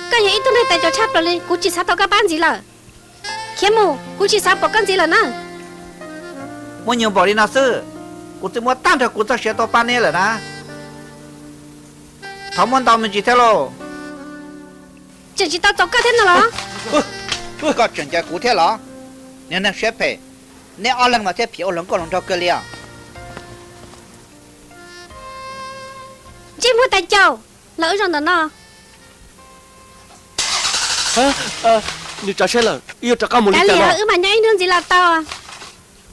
Koj yog ib tug neeg tais caus tshaj plaws li, kuv tsis xav tau koj pab ntxiv lawm. Khiav mus, kuv tsis xav pom koj ntxiv lawm na. Muaj nyuag npaum li no xwb, kuv twb muab tag nrho kuv txoj sia tuaj pab neb lawm na. Thov muab ntau me ntsis thiab lauj. Tseem tsis tau txaus koj thiab no los? Koj tseem ncaws kuv thiab los? Niag neeg siab phem, neb ob leeg mas thiaj phim ua hluas nkauj hluas nraug kawg li os. Ntsej muag tais caus, los wb zaum ntawm no. Nws tsav seb lawm, wb yuav rov qab mus li cas no? Wb mam nyob ib hnub ntxiv los tau.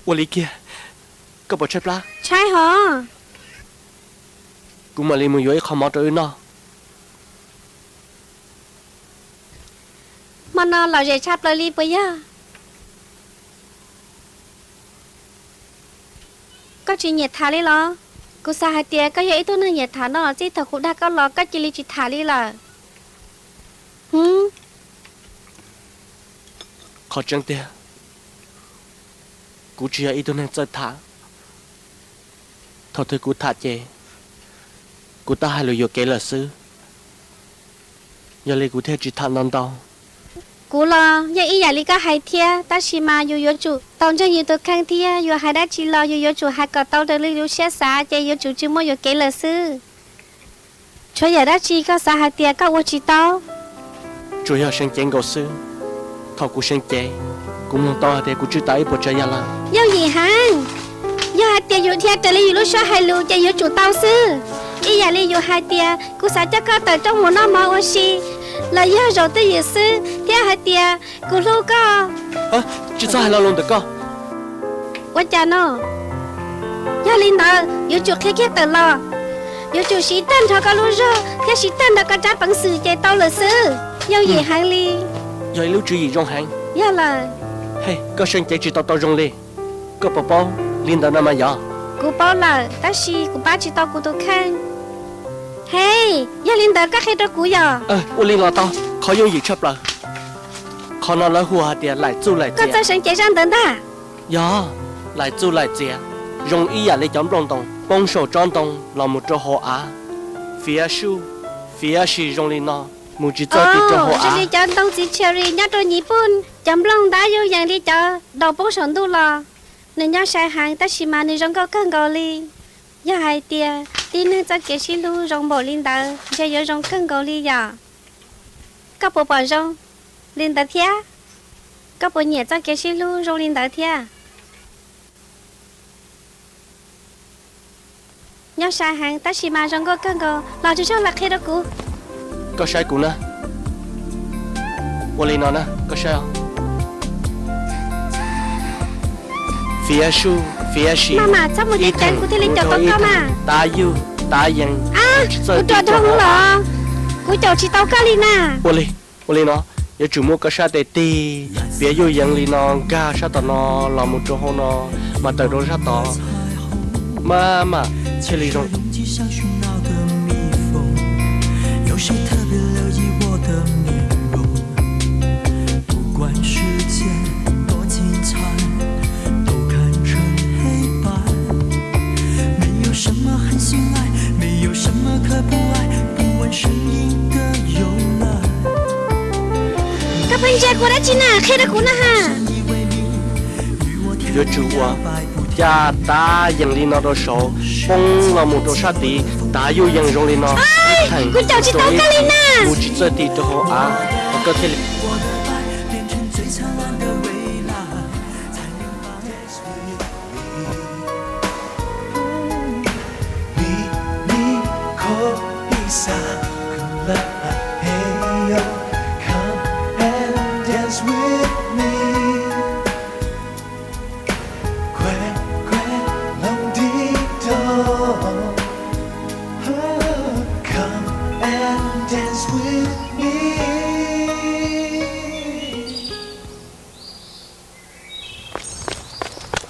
Ua li kiag, koj puas tshaib plab? Tshaib hos. Kuv mam li mus yuav ib qho mov rau wb noj. Hmo no lom zem tshaj plaws li puas yog? Koj tsis nyiam tham li los? Kuv xav hais tias koj yog ib tug neeg nyiam tham no, txij thaum kuv dag koj los koj cia li tsis tham li lawm. Qhov tseeb tiag, kuv tsis yog ib tug neeg txawj tham. Thaum twg kuv tham ces kuv tab hais lus yuam kev lawm xwb, yog li kuv thiaj tsis tham ntau ntau. Kuv los yeej ib yam li koj hais thiab, tab sis mas yus yuav tsum tau ntseeg yus tus kheej thiab, yus hais dab tsi los yus yuav tsum hais kom tau raws li lub siab xav, ces yuav tsum tsis muaj yuam kev lawm xwb. Tshuav yam dab tsi koj xav hais tias koj ua tsis tau? Tsuas yog seev cev nkaus xwb. Thaum kuv seev cev, kuv mloog tau hais tias kuv tswj tas ib puas tsav yam lawm. Yooj yim heev. Yog hais tias yus dhia raws li yus lub suab hais lus ces yuav tsum tau xwb. Ib yam li yus hais tias kuv xav coj koj tawm rooj mus noj mov ua si, los yog zaum twj ywm xwb, thiab hais tias kuv hlub koj. Tsis txhob hais lo lus ntawm koj. Ua cas no? Yog li ntawd yuav tsum qhia kiag tawm los. Yuav tsum siv tag nrho koj lub zog thiab siv tag nrho koj rab peev xwm ces tau lawm xwb. Yooj yim heev li. Yog ib lub tswv yim zoo heev. Yog lawm. Hej, koj seev cev tsis tau tau zoo li. Koj puas paub li ntawd no mas yog? Kuv paub lawm, tab sis kuv pab tsis tau kuv tus kheej. Hej, yog li ntawd koj qhia rau kuv yom? Ua li los tau, qhov yooj yim tshaj plaws. Qhov no lawv hu hais tias laim txuj laim txias. Koj txawj seev cev zaj ntawd ntag. Yog, laim txuj laim txias zoo ib yam li cov nplooj ntoo poob saum tsob ntoo los mus rau hauv av. Fiav suj, fiav sim zoo li no, mus tsis txawj ti rau hauv av. Zoo li cov ntoo txiv cherry nyob rau Nyij Pooj, cov nplooj ntab yuj yees li cov daus poob saum ntuj los. Nws nyob sai heev tab sis mas nws zoo nkauj kawg nkaus li. Yog hais tias tib neeg txoj kev sib hlub zoo npaum li ntawd ntshe yuav zoo kawg nkaus li yom. Koj puas pom zoo li ntawd thiab? Koj puas nyiam txoj kev sib hlub zoo li ntawd thiab? Nyob sai heev tab sis mas zoo nkauj kawg nkaus, los tsis tsaug los qhia rau kuv. Koj saib kuv na. Ua li no na, koj saib os. Fiav suj fiav sim, maj mam txhob mus ceev ceev kuv thiaj li caum tau koj mas. Tav yuj tav yees. Kuv ruam dhau hwv los kuv caum tsis tau koj li na. Ua li, ua li no, yuav tsum muab koj sab tes tig fiav yuj yees li no nkag sab tom no los mus rau hauv no, mas tawm rau sab tod, maj mam thiaj li zoo. Koj pheej ntsia kuv dab tsi na, qhia rau kuv na ha. Yuav tsum ua, caj tav yees li no rau saud, poob los mus rau sab tid, tav yuj yees zoo li no, ib theem kuv caum tsis tau koj li na. Mus tsis txawj ti rau hauv av, koj thiaj li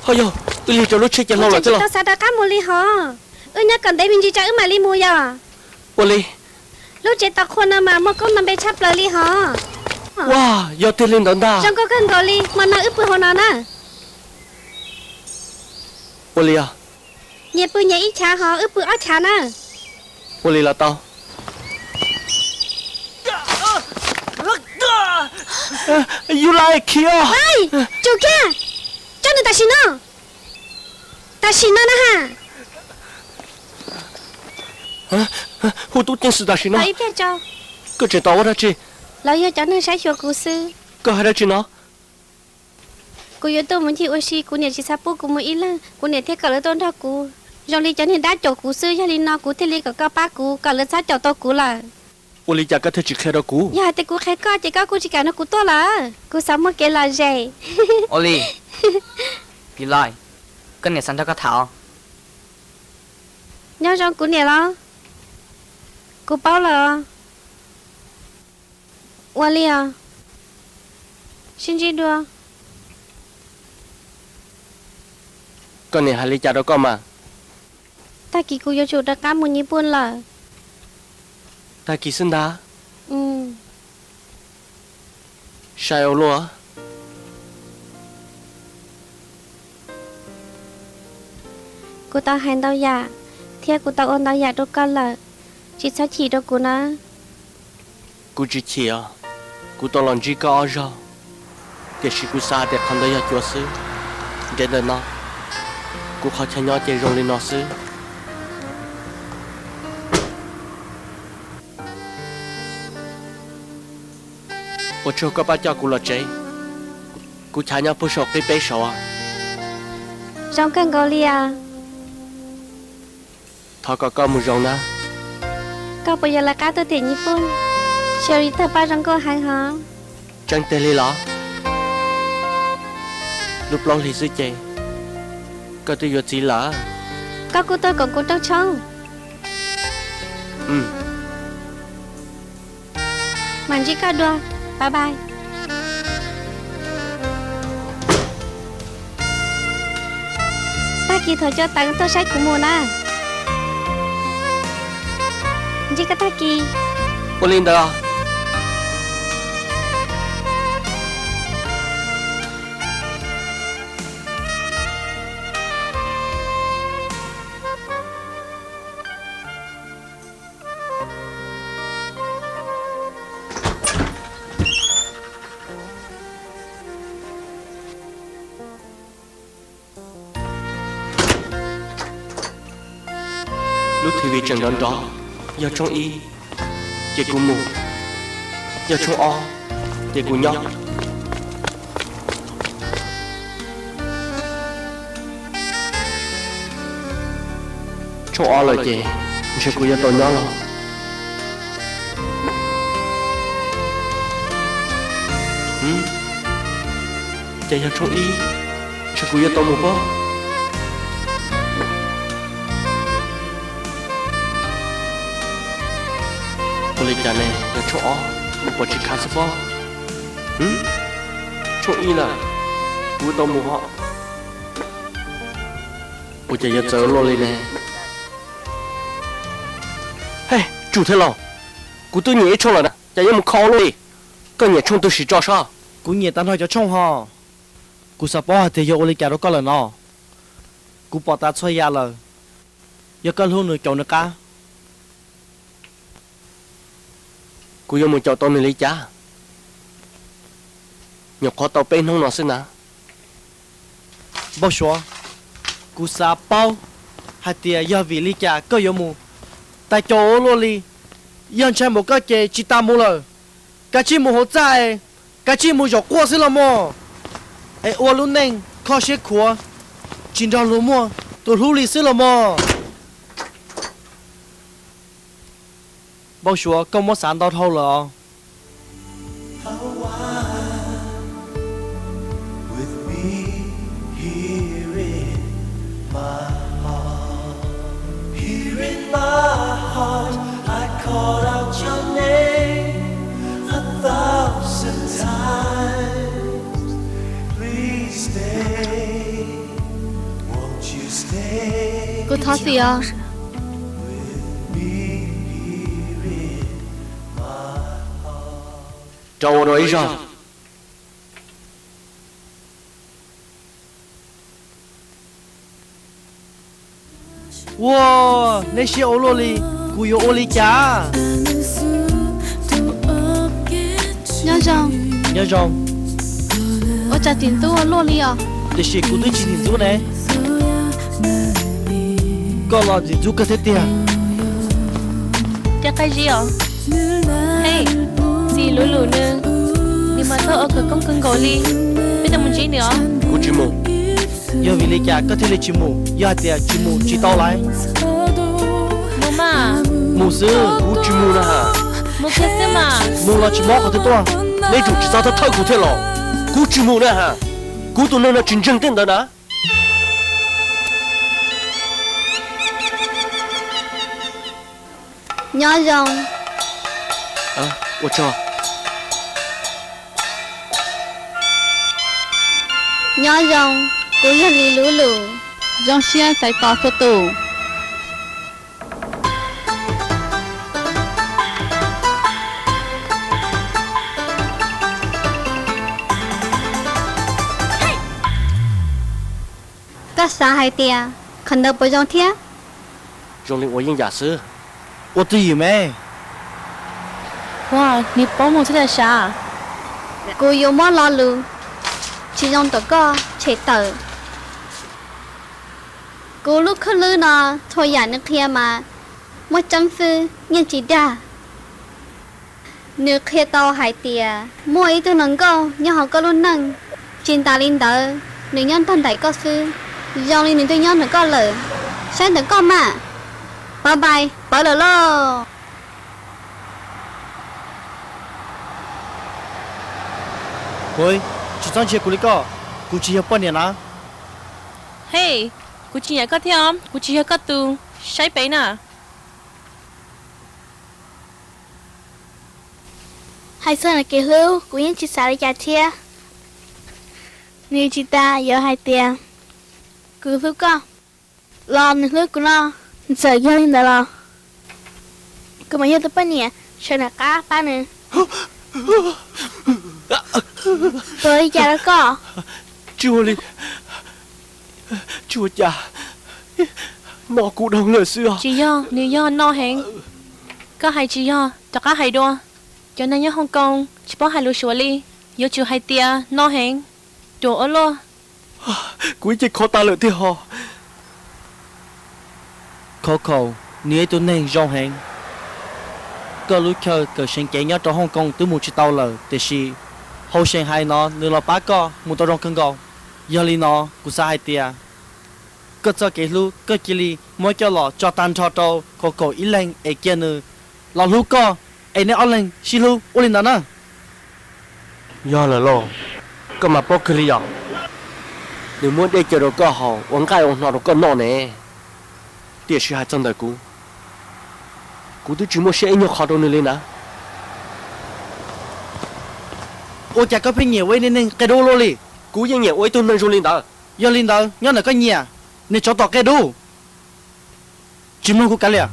Ho yog, wb lig rau lub tsheb caij hlau lawm xwb los? Tsis tau xav rov qab mus li hos. Wb nyob kom ntev me ntsis tso wb mam li mus yom. Ua li. Lub tsev tos qhua no mas muaj koob nto npe tshaj plaws li hos. Ua, yog tiag li ntawd ntag. Zoo nkauj kawg nkaus li, hmo no wb pw hauv no na. Ua li os. Nyias pw nyias ib chav hos wb pw ob chav na. Ua li los tau. Yus lai khiav. Tsum kiag, tso nws tam sim no. Tam sim no na ha. Hu tub ceev xwm tam sim no. Ib pliag tso. Koj tseem tos ua dab tsi? Lawv yog cov neeg saib xyuas kuv xwb. Koj hais dab tsi no? Kuv yuav tuaj mus ncig ua si, kuv niam tsis xav pub kuv mus ib leeg, kuv niam thiaj kom lawv tuaj nrog kuv. Zoo li cov niag dab caum kuv xwb, yog li no kuv thiaj li kom koj pab kuv kom lawv txhob caum tau kuv lawm. Ua li cas koj thiaj tsis qhia rau kuv? Yog hais tias kuv qhia koj ces koj kuj tsis kam nrog kuv tuaj lawm. Kuv xav muaj kev lom zem. Ua li, Vim Lais, koj niam xav nrog koj tham os. Nyob zoo kuv niam los? Kuv paub lawm os. Ua li os. Sib ntsib dua. Koj niam hais li cas rau koj mas? Tag kis kuv yuav tsum rov qab mus Nyij Pooj lawm. Tag kis xwb ntag. Sai ua luaj. Kuv tau hais ntau yam, thiab kuv tau ua ntau yam rau koj lawm, tsis txhob chim rau kuv na. Kuv tsis chim os, kuv tau los ntsib koj ob zaug, tiam sis kuv xav hais tias qhov ntawd yog cuav xwb. Ntev ntawm no, kuv qhov chaw nyob ces zoo li no xwb. Ua tsaug koj pab coj kuv los tsev, kuv chav nyob puag saum qib peb saud. Zoo kawg nkaus li os. Thov kom koj mus zoo na. Koj puas yuav lawv qab tuaj tim Nyij Pooj? Sawv li tag paj zoo nkauj heev hov. Tseeb tiag li los? Lub plaub hlis xwb ces koj twb yuav txiv lawm. Koj kuj tuaj koom kuv rooj tshoob. Mam ntsib koj dua. Bye bye. Tag kis thaum cua teev tuaj saib kuv mus na. Ntsib koj tag kis. Ua li ntawd. Lub T V tseem nrov nrov, yog tshooj ib ces kuv mus, yog tshooj ob ces kuv nyob. Tshooj ob lawm ces ntshe kuv yuav tau nyob los. Ces yog tshooj ib, ntshe kuv yuav tau mus pob. Ua li cas ne, yog tshooj ob mus pom tsis khav xwb pob. Tshooj ib lawm, kuv tau mus hos. Ua cas yuav txawv luaj li ne? Hej, tsum thiab lauj, kuv twb nyiam ib tshooj lawm na, cas yuav mus kho ua luaj li? Koj nyiam tshooj twg sim tso soj. Kuv nyiam tag nrho cov tshooj hos. Kuv xav paub hais tias yog ua li cas rau koj lawm no. Kuv pom tas txhua yam lawm. Yog koj hlub nws caum nws qab. Kuv yuav mus caum tau nws li cas? Nyuam qhuav tau peb hnub no xwb na. Npauj Suav, kuv xav paub hais tias yog vim li cas koj yuav mus tais caus ua luaj li. Yog ntshai npaum koj ces tsis tas mus lawm. Kav tsij mus hauv txaj es kav tsij mus zaum quaj xwb los mog. Es ua lub neej kho siab khuav, tsis nrog luag muaj tus hlub li xwb los mog. Npauj Suav, koj muab xav ntau dhau lawm os. Kuv thov txim os. Rau ua dua ib zaug. Ua, neb siab ua luaj li, kuv yuav ua li cas? Nyob zoo. Nyob zoo. Ua cas tim ntxub ua luaj li os? Tiam sis kuv twb tsis tim ntxub ne. Koj los ntxim ntxub kawg thiab tiag. Rov qab zib os. Hej, txiv Lub Lus nws, nws mas txhob ua khawv koob kawg nkaus li. Peb tau mus ntsib nws os. Kuv tsis mus. Yog vim li cas koj thiaj li tsis mus? Yog hais tias tsis mus tsis tau lawm. Mus mas. Mus xwb. Kuv tsis mus na. Mus kiag xwb mas. Mus los tsis mob qhov twg tuaj. Nej yuav tsum tsis txhob thawj kuv thiab los. Kuv tsis mus na. Kuv tus neeg no tsis ntseeg tej ntawd na. Nyob zoo. Ua tsaug. Nyob zoo, kuv yog Lis Lub Lus. Zoo siab txais tos txhua tus. Koj xav hais tias qhov ntawd puas zoo thiab? Zoo li ua yeej yam xwb. Ua twj ywm me. Ua, nws paub mus thiab tiag sav. Kuv yuav muab lo lus tsis zoo rau koj tshem tawm. Kuv lub khwj lwb no txhua yam nws qhia mas muaj tseeb xwb, yeej tsis dag. Nws qhia tau hais tias muaj ib tug hluas nkauj nyob hauv koj lub neej, tsis tas li ntawd nws nyob nrog nraim koj xwb, zoo li nws twb nyob ntawm koj lawm. Saib ntawm koj mas. Pov npais, pawv lawm lauj. Ua, tsis txhob ntsia kuv li koj, kuv tsis yog poj niam na. Hej, kuv tsis nyiam koj thiab os, kuv tsis yog koj tus, saib pem na. Hais txog nws kev hlub kuv yeej tsis xav li cas thiab. Nws tsis tas yuav hais tias kuv hlub koj los nws hlub kuv no. Txawm yog li ntawd los kuv mas yog tus poj niam sawv nram qab pab nws. Ua li cas rau koj? Tsis ua li, tsis ua cas, no kuv dhau lawm xwb os. Tsis yog, nws yog no heev. Koj hais tsis yog, rov qab hais dua. Cov neeg nyob Hong Kong tsis paub hais lus Suav li, yuav tsum hais tias no heev, ruam ua luaj. Kuv ib ce khov tas lawm tiag ho. Khov khaum, nws yog ib tug neeg zoo heev. Koj lub chaw kawm seev cev nyob rau Hong Kong twb mus tsis tau lawm, tiam sis hauj seem hais no nws los pab koj mus tau zoo kawg nkaus. Yog li no kuv xav hais tias koj txoj kev hlub koj cia li muab coj los tso tag nrho rau khov khaum ib leeg es cia nws los hlub koj es nej ob leeg sib hlub ua li ntawd na. Yog lawm lauj, koj mas paub kawg li yom. Nws muab dej cawv rau koj haus, ua nqaij ua hno rau koj noj ne. Tiam sis hais txog ntawm kuv, kuv twb tsis muaj siab ib nyuag qho rau nws li na. Ua cas koj pheej nyiam ua ib neeg qia dub luaj li? Kuv yeej nyiam ua ib tug neeg zoo li ntawd. Yog li ntawd nyob ntawm koj nyiam, niag tsov tom qia dub. Tsis mloog kuv kav liam.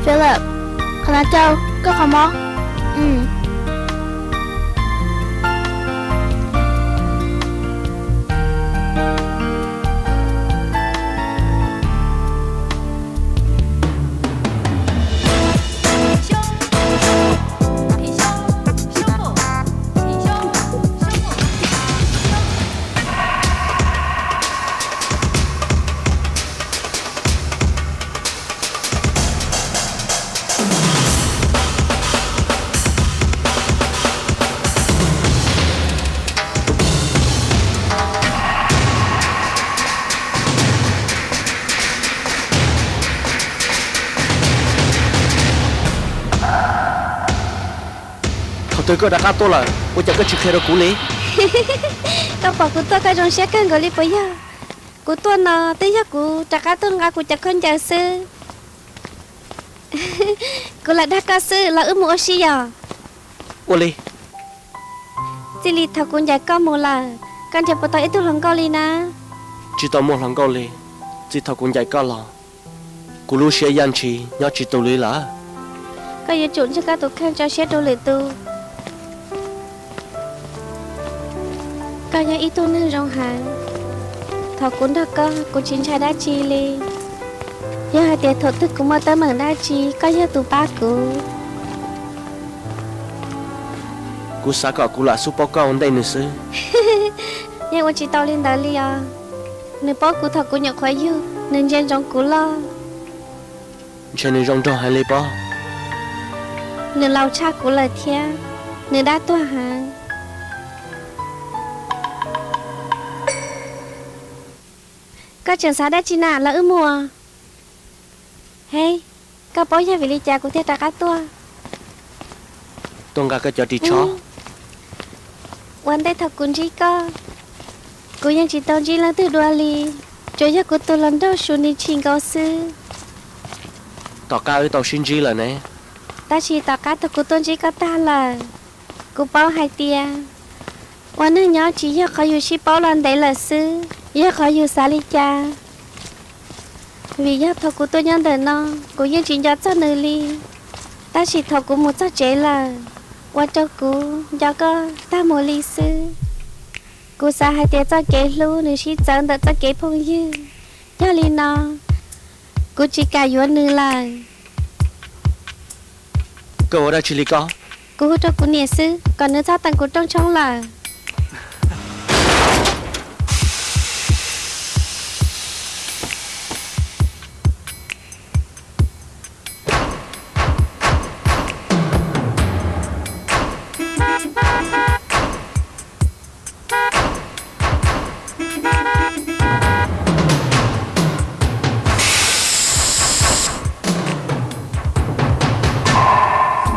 Philip, qhov no rau koj qhov mob. Thaum twg koj rov qab tuaj lawm, ua cas koj tsis qhia rau kuv li? Koj pom kuv tuaj koj zoo siab kawg nkaus li puas yog? Kuv tuaj no twb yog kuv rov qab tuaj nqa kuv cov khaub ncaws xwb. Kuv lam dag koj xwb los wb mus ua si yom? Ua li. Txij li thaum kuv ncaim koj mus lawm, koj nrhiav puas tau ib tug hluas nkauj li na? Tsis tau muaj hluas nkauj li. Txij thaum kuv ncaim koj los, kuv lub siab yaj ntshis nyob tsis tus li lawm. Koj yuav tsum ntseeg koj tus kheej, tso siab rau lwm tus. Koj yog ib tug neeg zoo heev. Thaum kuv nrog koj, kuv tsis ntshai dab tsi li. Yog hais tias thaum twg kuv muaj teeb meem dab tsi, koj yog tus pab kuv. Kuv xav kom kuv lam xub paub koj ua ntej nws xwb. Yeej ua tsis tau li ntawd li os. Nws paub kuv thaum kuv nyuam qhuav yug, nws ntsia ntsoov kuv loj. Ntshe nws zoo nraug heev li pob. Nws laus tshaj kuv lawm thiab. Nws dab tuag heev. Koj tseem xav dab tsi na, los wb mus. He, koj paub yog vim li cas kuv thiaj rov qab tuaj? Tuaj nqa koj cov ris tsho. Ua ntej thaum kuv ntsib koj, kuv yeej tsis tau ntsib leej twg dua li, tsuas yog kuv tus hluas nraug Su Ni tshis nkaus xwb. Tom qab wb tau sib ntsib lawm ne. Tab sis tom qab thaum kuv tuaj ntsib koj tag lawm, kuv paub hais tias ua neeg nyob tsis yog qhov yus sib paub los ntev lawm xwb, yog qhov yus xav li cas. Vim yog thaum kuv tuaj nyob ntawm no, kuv yeej tsis nco txog nws li. Tab sis thaum kuv mus txog tsev lawm, ua rau kuv nco koj tag mus li xwb. Kuv xav hais tias txoj kev hlub nws sib txawv ntawm txoj kev phooj ywg. Yog li no, kuv tsis kam yuav nws lawm. Koj ua dab tsi li koj? Kuv hu rau kuv niam xwb, kom nws txhob teem kuv rooj tshoob lawm.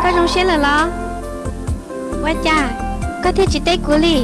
Koj zoo siab lawm los? Ua cas koj thiaj tsis teb kuv li?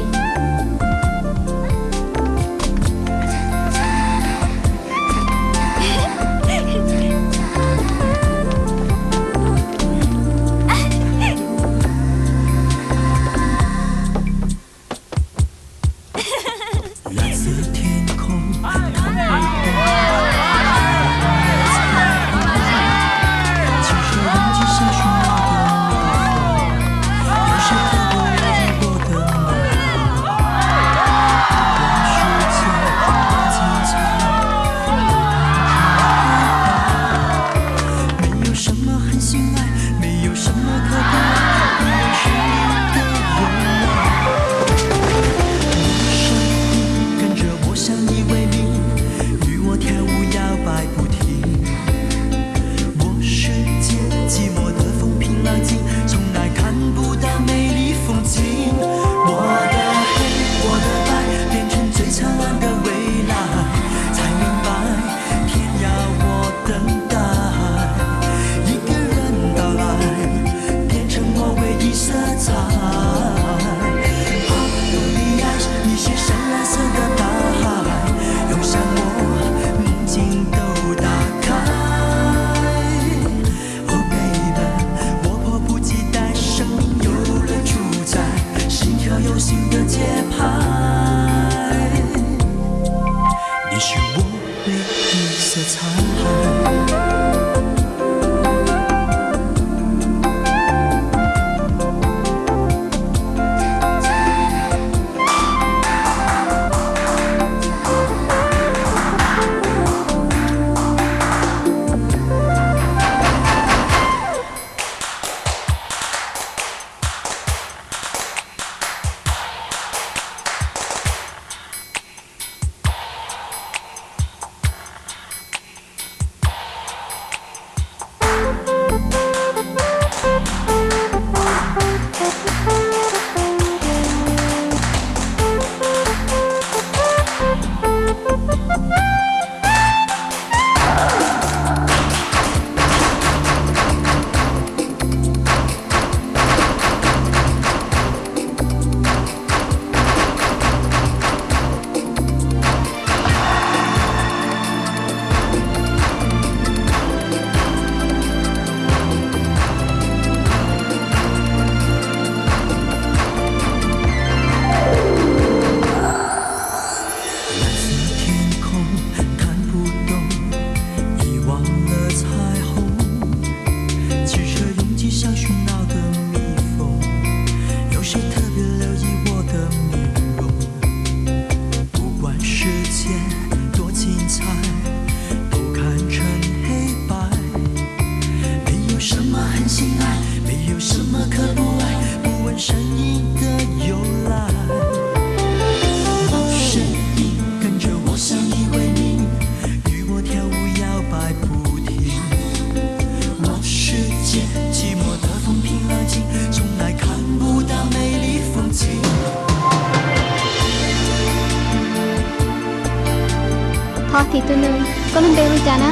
Thov thim tus nus, koj lub npe hu cas na?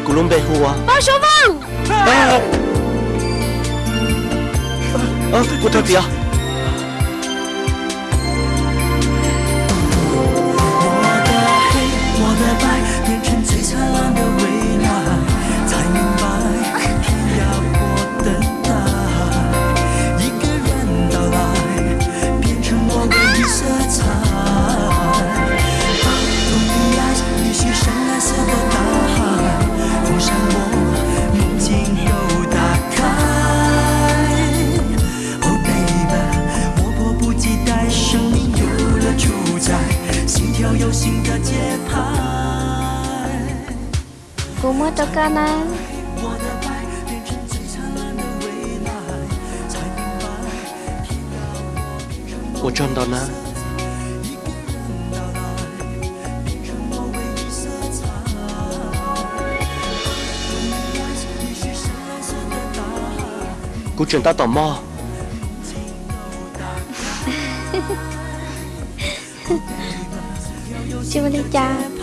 Kuv lub npe hu ua Paj Suav Vooj. Kuv thov txim os. Kuv muab rau koj nawb. Ua tsaug ntau nawb. Kuv tseem tab tom mob. Tsis ua li cas.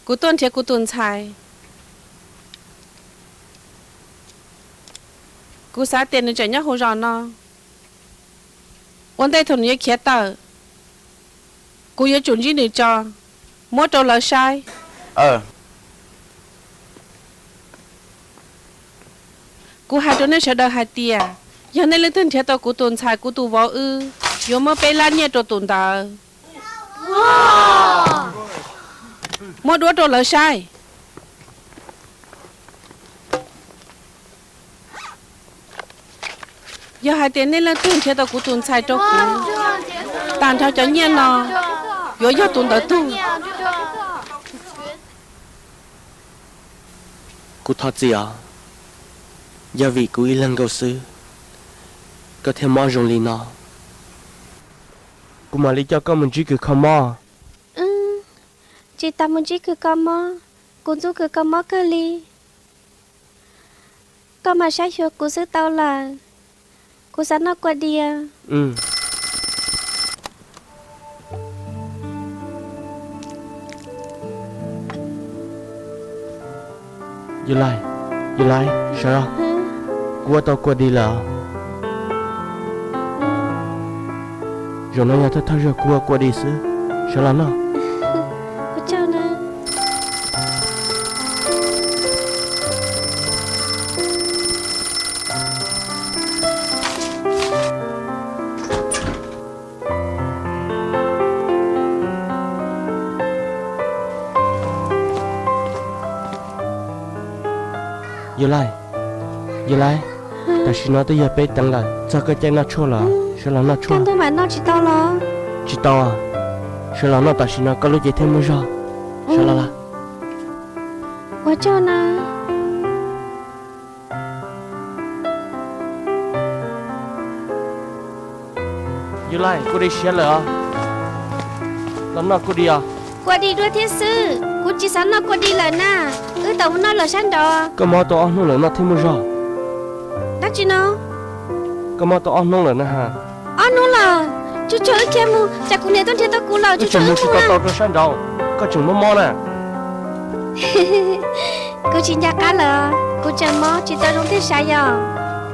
Kuv tuaj nrhiav kuv tus ntxhais. Kuv xav tias nws tseem nyob hauv zos no. Ua ntej thaum nws yuav khiav tawm, kuv yuav tsum ntsib nws tso, muab rau lawv saib. Kuv hais rau nej sawv daws hais tias, yog nej leej twg nrhiav tau kuv tus ntxhais kuv tus vauv wb, yuav muab peb lab nyiaj rau tus ntawd. Muab duab rau lawv saib. Yog hais tias nej leej twg nrhiav tau kuv tus ntxhais rau kuv, tag nrho cov nyiaj no yuav yog tus ntawd tug. Kuv thov txim os, yog vim kuv ib leeg nkaus xwb, koj thiaj mob zoo li no. Kuv mam li coj koj mus ntsib kws kho mob. Tsis tas mus ntsib kws kho mob, kuv ntxub kws kho mob kawg li. Koj mam saib xyuas kuv xwb tau lawm. Kuv xav noj kua diav. Yus Lais, Yus Lais, sawv los. Kuv ua tau kua diav lawm. Zaum no yog thawj thawj zaug kuv ua kua diav xwb, sawv los noj. Yus Lais, Yus Lais, tam sim no twb yog peb teev lawm, txog koj caij noj tshuaj lawm, sawv los noj tshuaj. Tsis tau, sawv los noj tam sim no koj lub cev thiaj muaj zog. Sawv los lawm. Ua tsaug na. Yus Lais, kua diav siav lawm os. Los noj kua diav os. Kua diav dua thiab xwb, kuv tsis xav noj kua diav lawm na. Wb tau mus noj lawm sab nraud. Koj mob tau ob hnub lawm noj thiaj muaj zog. Dab tsi no? Koj mob tau ob hnub lawm na ha. Ob hnub lawm? Tsuag tsuag wb khiav mus, tsam kuv niam tuaj nrhiav tau kuv lawm. Wb tseem mus tsis tau tau rau sab nraud, koj tseem mob mob na. Kuv tsis nco qab lawm, kuv tseem mob tsis tau zoo tej sav yom.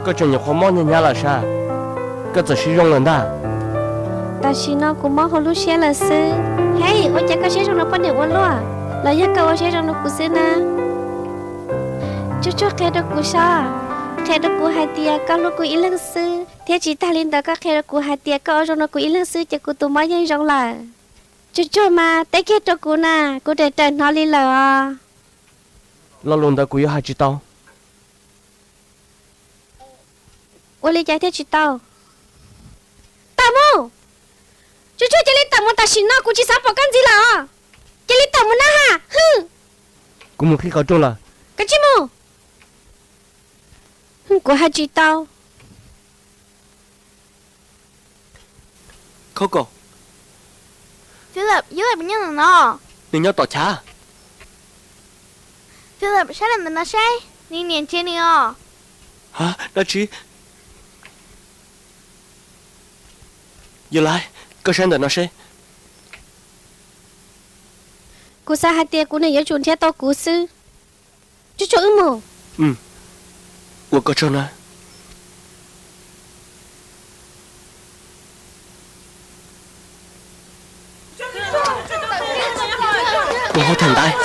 Koj tseem nyuam qhuav mob hnyav hnyav lawm sav, koj txawm siv zoo lawm ntag. Tam sim no kuv mob hauv lub siab lawm xwb. Hej, ua cas koj siab zoo no poj niam ua luaj? Los yog koj ua siab zoo no kuv xwb na? Tsuag tsuag qhia rau kuv saib, qhia rau kuv hais tias koj hlub kuv ib leeg xwb, thiab tsis tag li ntawd koj qhia rau kuv hais tias koj ua zoo no kuv ib leeg xwb ces kuv tus mob yeej zoo lawm. Tsuag tsuag mas teb kiag rau kuv na, kuv raws raws hnov li lawm os. Lo lus ntawd kuv yuav hais tsis tau. Ua li cas thiaj tsis tau? Tawm mus! Tsuag tsuag, cia li tawm mus tam sim no, kuv tsis xav pom koj ntxiv lawm os. Cia li tawm mus na ha. Hwj! Kuv mus qhib qhov rooj lawm. Koj tsis mus. Hwj, kuv hais tsis tau. Coco. Philip, Philip nyob ntawm no. Nws nyob tom chav. Philip, saib ntawm no seb, nws niam nrhiav nws os. Hab, dab tsi? Yawg Laib, koj saib ntawm no seb. Kuv xav hais tias kuv niam yuav tsum nrhiav tau kuv xwb. Tsuag tsuag, wb mus. Ua koj tsaug na. Mus hauv thaum ntaiv.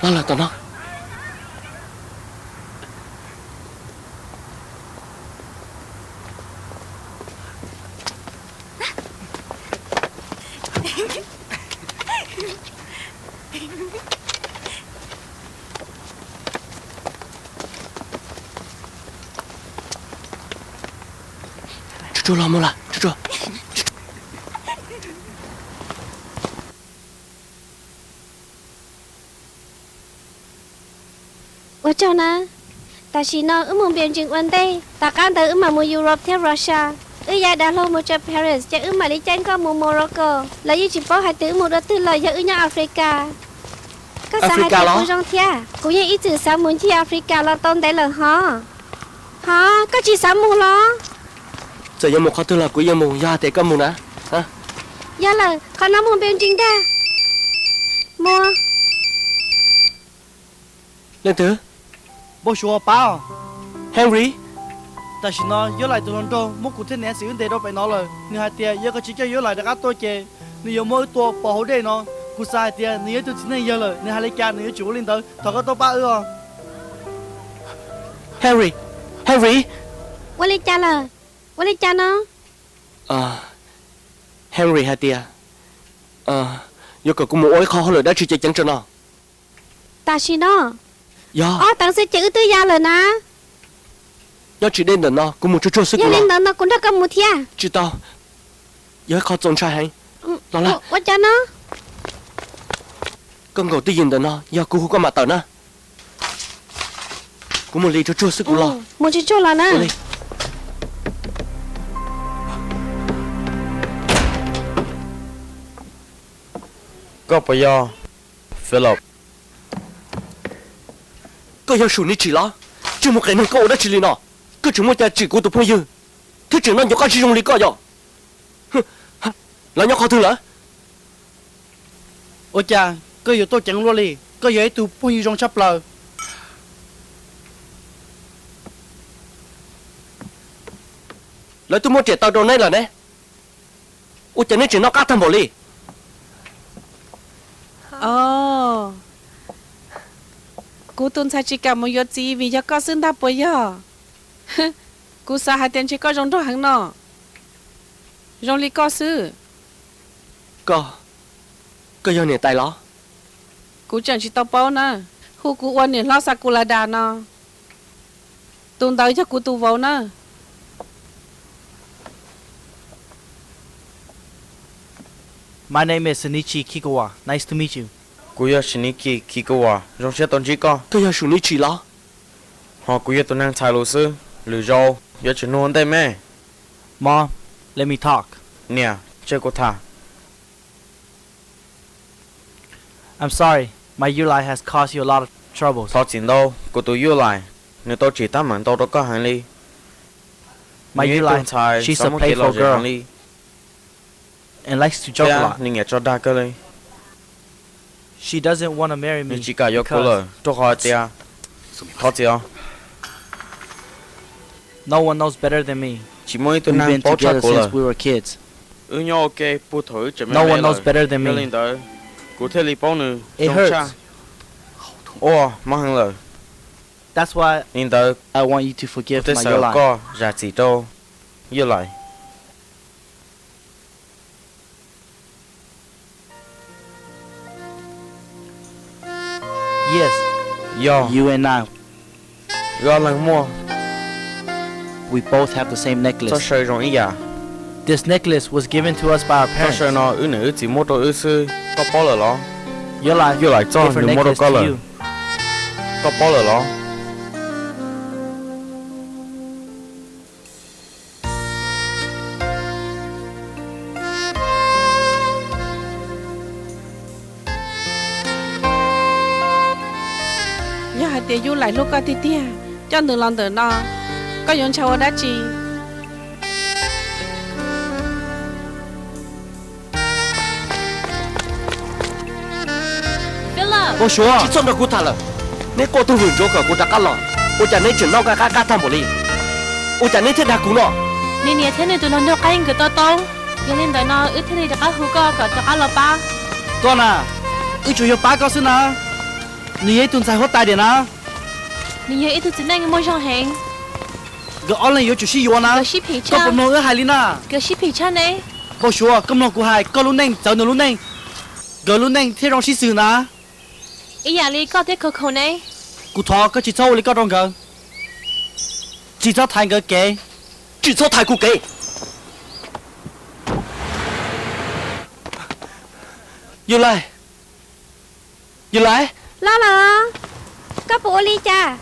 Los lawm tom no. Tsuag tsuag los mus lawm, tsuag tsuag. Ua tsaug na. Tam sim no wb mus Beijing ua ntej, tom qab ntawd wb mam mus Europe thiab Russia. Wb yav dav hlau mus txog Paris ces wb mam li caij nkoj mus Morocco. Lawv yeej tsis paub hais tias wb mus dua twg lawm yog wb nyob Africa. Koj xav hais tias kuv zoo thiab? Kuv yeej ib txwm xav mus ncig Africa los tau ntev lawm hov. Hov, koj tsis xav mus los? Txawm yuav mus qhov twg los kuv yeej mus yog hais tias koj mus na. Yog lawm, qhov no mus Beijing ntag. Mus. Leej twg? Npau suav pab. Henry. Tam sim no Yawg Laib tus hluas nraug muab kuv thiab Nancy wb ntes rau pem no lawm. Nws hais tias yog koj tsis coj Yawg Laib rov qab tuaj ces nws yuav muab wb tua pov hauv dej no. Kuv xav hais tias nws yog ib tug txiv neej yawg lawm, nws hais li cas nws yuav tsum ua li ntawd. Thov koj tuaj pab wb os. Henry, Henry. Ua li cas lawm? Ua li cas no? Henry hais tias yuav kom kuv mus ua ib qho hauj lwm dab tsi ceev ceev rau no. Tam sim no? Yog. Ob teev xwb ces wb twb ya lawm na. Nyob tsis deb ntawm no, kuv mus tsuag tsuag xwb. Yog li ntawd no kuv nrog koj mus thiab. Tsis tau, yog ib qho txaus ntshai heev. Los lawm. Ua cas no? Koj nkaum twj ywm ntawm no, yog kuv hu koj mam tawm na. Kuv mus li tsuag tsuag xwb kuv los. Mus tsuag tsuag los na. Koj puas yog Philip? Koj yog Sunichi los? Tsis muaj qee neeg koj ua dab tsi li no? Koj tseem muaj cai tsim kuv tus phooj ywg, thiab tseem noj ncuav qab tsis zoo li koj yog? Lawv nyob qhov twg lawm? Ua cas koj yuav tuaj ceev luaj li? Koj yog ib tug phooj ywg zoo tshaj plaws. Lawv twb muab riam taw rau neb lawm ne. Ua cas neb tseem noj qab tag npaum li? Kuv tus ntxhais tsis kam mus yuav txiv vim yog koj xwb ntag puas yog? Kuv xav hais tias ntshe koj zoo nraug heev no. Zoo li koj xwb. Koj, koj yog niam tais los? Kuv tseem tsis tau paub na. Hu kuv ua niam hlob Sakurada no. Tus ntawd yog kuv tus vauv na. My name is Shinichi Kikuwa. Nice to meet you. Kuv yog Shinichi Kikuwa, zoo siab tau ntsib koj. Koj yog Shunichi los? Ho kuv yog tus neeg txhais lus xwb, lwm zaus yuav tsum nug ua ntej me. Mom, let me talk. Niam, tseg kuv tham. I'm sorry, my Yulai has caused you a lot of Thov txim ntau, kuv tus Yulais, nws tau tsim teeb meem ntau rau koj heev li. Nws yog ib tug ntxhais xav muaj kev lom zem heev li, thiab nws nyiam tso dag kawg li. Nws tsis kam yuav kuv lawm rau qhov hais tias, thov txim os. Tsis muaj ib tug neeg paub tshaj kuv lawm. Wb nyob ua ke puag thaum wb tseem me me lawm, yog li ntawd kuv thiaj li paub nws zoo tshaj. Ua, mob heev lawm. Li ntawd, kuv thiaj xav kom koj zam txim rau Yulais. Yog, wb ob leeg muaj txoj saw zoo ib yam. Txoj saw no wb niam wb txiv muab rau wb xwb, koj paub lawm los? Yulais, txoj nws muab rau koj lawm, koj paub lawm los? Yog hais tias Yulais hlub koj tiag tiag, coj nws los ntawm no, koj yuav ntshai ua dab tsi? Npau suav, tsis txhob nrog kuv tham lawm. Neb quaj twb vwm ntsuav kom kuv rov qab los, ua cas neb tseem noj nqaij qab qab tag npaum li? Ua cas neb thiaj dag kuv no? Nws niam thiab nws tus hluas nraug qaib nkawd to taub, yog li ntawd no wb thiaj li rov qab hu koj kom rov qab los pab. Koj na, wb tsuas yog pab koj xwb na. Nws yog ib tug ntxhais huab tais diam na. Nws yog ib tug txiv neej muaj zog heev. Nkawd ob leeg yuav tsum sib yuav na. Koj puas mloog wb hais li na? Nkawd sib phim tshaj ne. Npau suav, koj mloog kuv hais, koj lub neej txawv nws lub neej, nkawd lub neej thiaj zoo sib xws na. Ib yam li koj thiab Khaus Khaus ne. Kuv thov koj tsis txhob ua li koj rau nkawd. Tsis txhob thaiv nkawd kev. Tsis txhob thaiv kuv kev. Yus Lais, Yus Lais. Los lawm, koj puas ua li cas?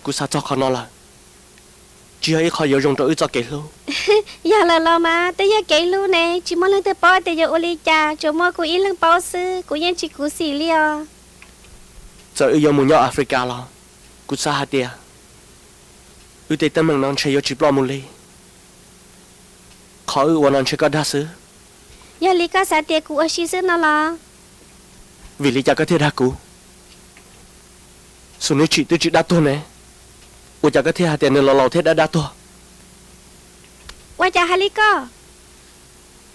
Kuv xav txog qhov no lawm. Tsis yog ib qho yuav zoo rau wb txoj kev hlub. Yog lawm los mas, twb yog kev hlub ne, tsis muaj leej twg paub tias yuav ua li cas, tsuas muaj kuv ib leeg paub xwb, kuv yeej tsis khuv xim li os. Txawm wb yuav mus nyob Africa los, kuv xav hais tias wb tej teeb meem no ntshe yuav tsis ploj mus li. Qhov wb ua no ntshe koj dag xwb. Yog li koj xav tias kuv ua si xwb no los? Vim li cas koj thiaj dag kuv? Xus Neb Tsim twb tsis dab tuag ne, ua cas koj thiaj hais tias nws los laus thiab dab dab tuag? Ua cas hais li koj?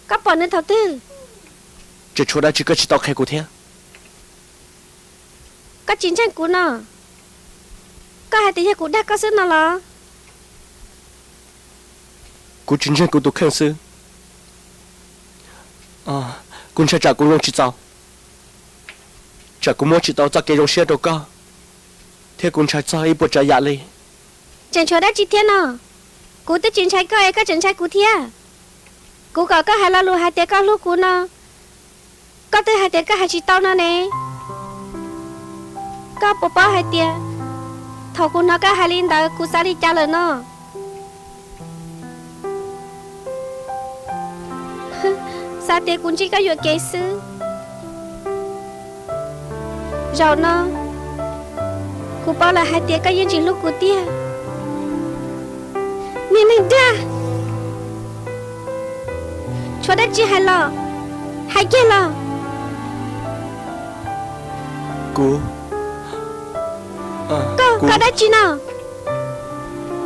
Koj pom nws thaum twg? Tseem tshuav dab tsi koj tsis tau qhia kuv thiab? Koj tsis ntseeg kuv no? Koj hais tias yog kuv dag koj xwb no los? Kuv tsis ntseeg kuv tus kheej xwb. Kuv ntshai tsam kuv zoo tsis txaus, tsam kuv muab tsis tau txoj kev zoo siab rau koj, thiab kuv ntshai txog ib puas tsav yam li. Tseem tshuav dab tsi thiab no? Kuv twb tsis ntshai koj es koj tseem ntshai kuv thiab. Kuv kom koj hais lo lus hais tias koj hlub kuv no, koj twb hais tias koj hais tsis tau no ne. Koj puas paub hais tias thaum kuv hnov koj hais li ntawd kuv xav li cas lawm no? Xav tias kuv ntsib koj yuam kev xwb. Zaum no kuv paub lawm hais tias koj yeej tsis hlub kuv tiag. Niag neeg dag, tshuav dab tsi hais los, hais kiag los. Kuv, koj, koj dab tsi no?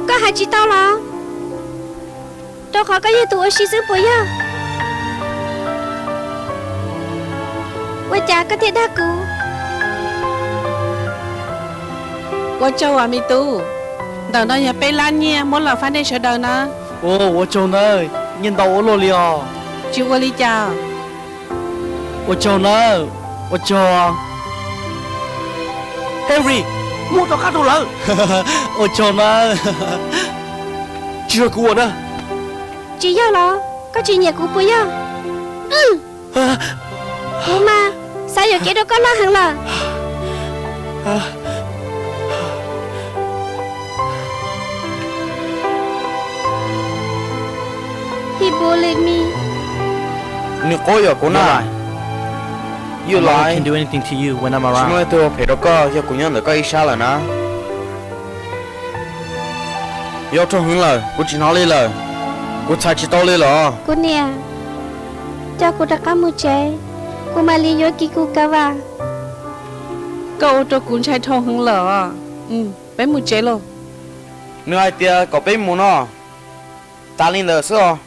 Koj hais tsis tau los? Rau qhov koj yog tus ua si xwb puas yog? Ua cas koj thiaj dag kuv? Ua tsaug as me tub, ntawm no yog peb lab nyiaj muab los faib nej sawv daws na. Ua tsaug nawb, nyiaj ntau ua luaj li os. Tsis ua li cas. Ua tsaug nawb, ua tsaug. Henry, muab rov qab rau lawv. Ua tsaug nawb. Tsis yog kuv ua na. Tsis yog los? Koj tsis nyiam kuv puas yog? Kuv mas xav yuam kev rau koj loj heev lawm. He bullied me. Nws quab yuam kuv na. Tsis muaj leej twg ua phem rau koj yog kuv nyob ntawm koj ib sab lawm na. Yog dhau heev lawm, kuv tsis hnov li lawm, kuv txhais tsis tau li lawm. Kuv niam, coj kuv rov qab mus tsev, kuv mam li yuav kis kuv kav vam. Koj ua rau kuv ntshai dhau heev lawm os. Peb mus tsev lauj. Nws hais tias kom peb mus no, tas li ntawd xwb os.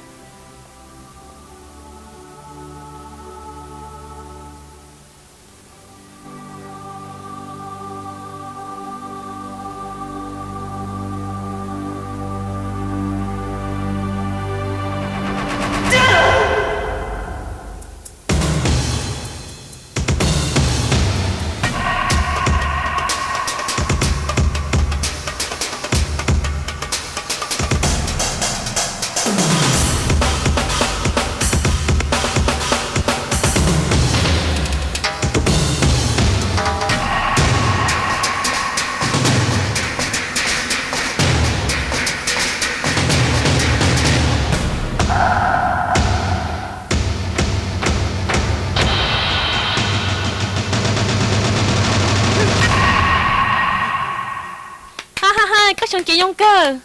Ha ha ha, koj xyoo ces zoo kawg.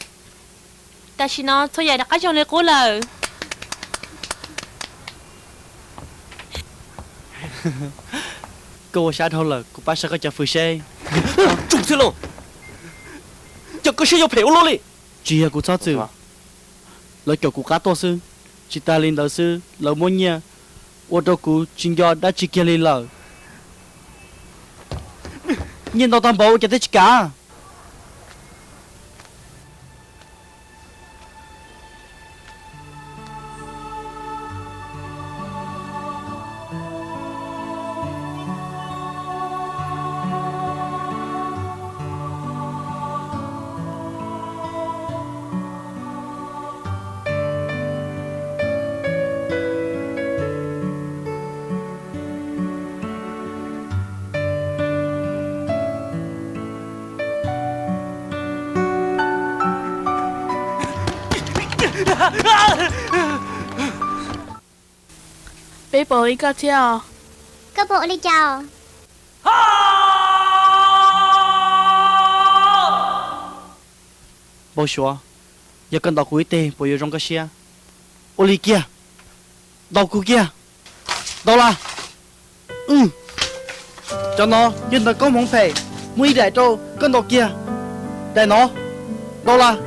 Tam sim no txhua yam rov qab zoo li qub lawm. Koj ua sab dhau lawm, kuv pab saib koj cov fwm seb. Tsum thiab lauj, cas koj siab yuav phem ua luaj li. Tsis yog kuv txhob txwm, lawv caum kuv qab tuaj xwb. Tsis tas li ntawd xwb, lawv muab nyiaj ua rau kuv tsis nco dab tsi kiag li lawm. Nyiaj ntau tag npaum ua cas thiaj tsis kam? Peb puas ua li koj thiab os? Koj puas ua li cas os? Npau suav, yog koj ntaus kuv ib teg puas yuav zoo koj siab? Ua li kiag, ntaus kuv kiag. Ntaus las. Cov no yog ntawm koob hmoov phem, muaj ib daim rau koj ntaus kiag. Daim no, ntaus las.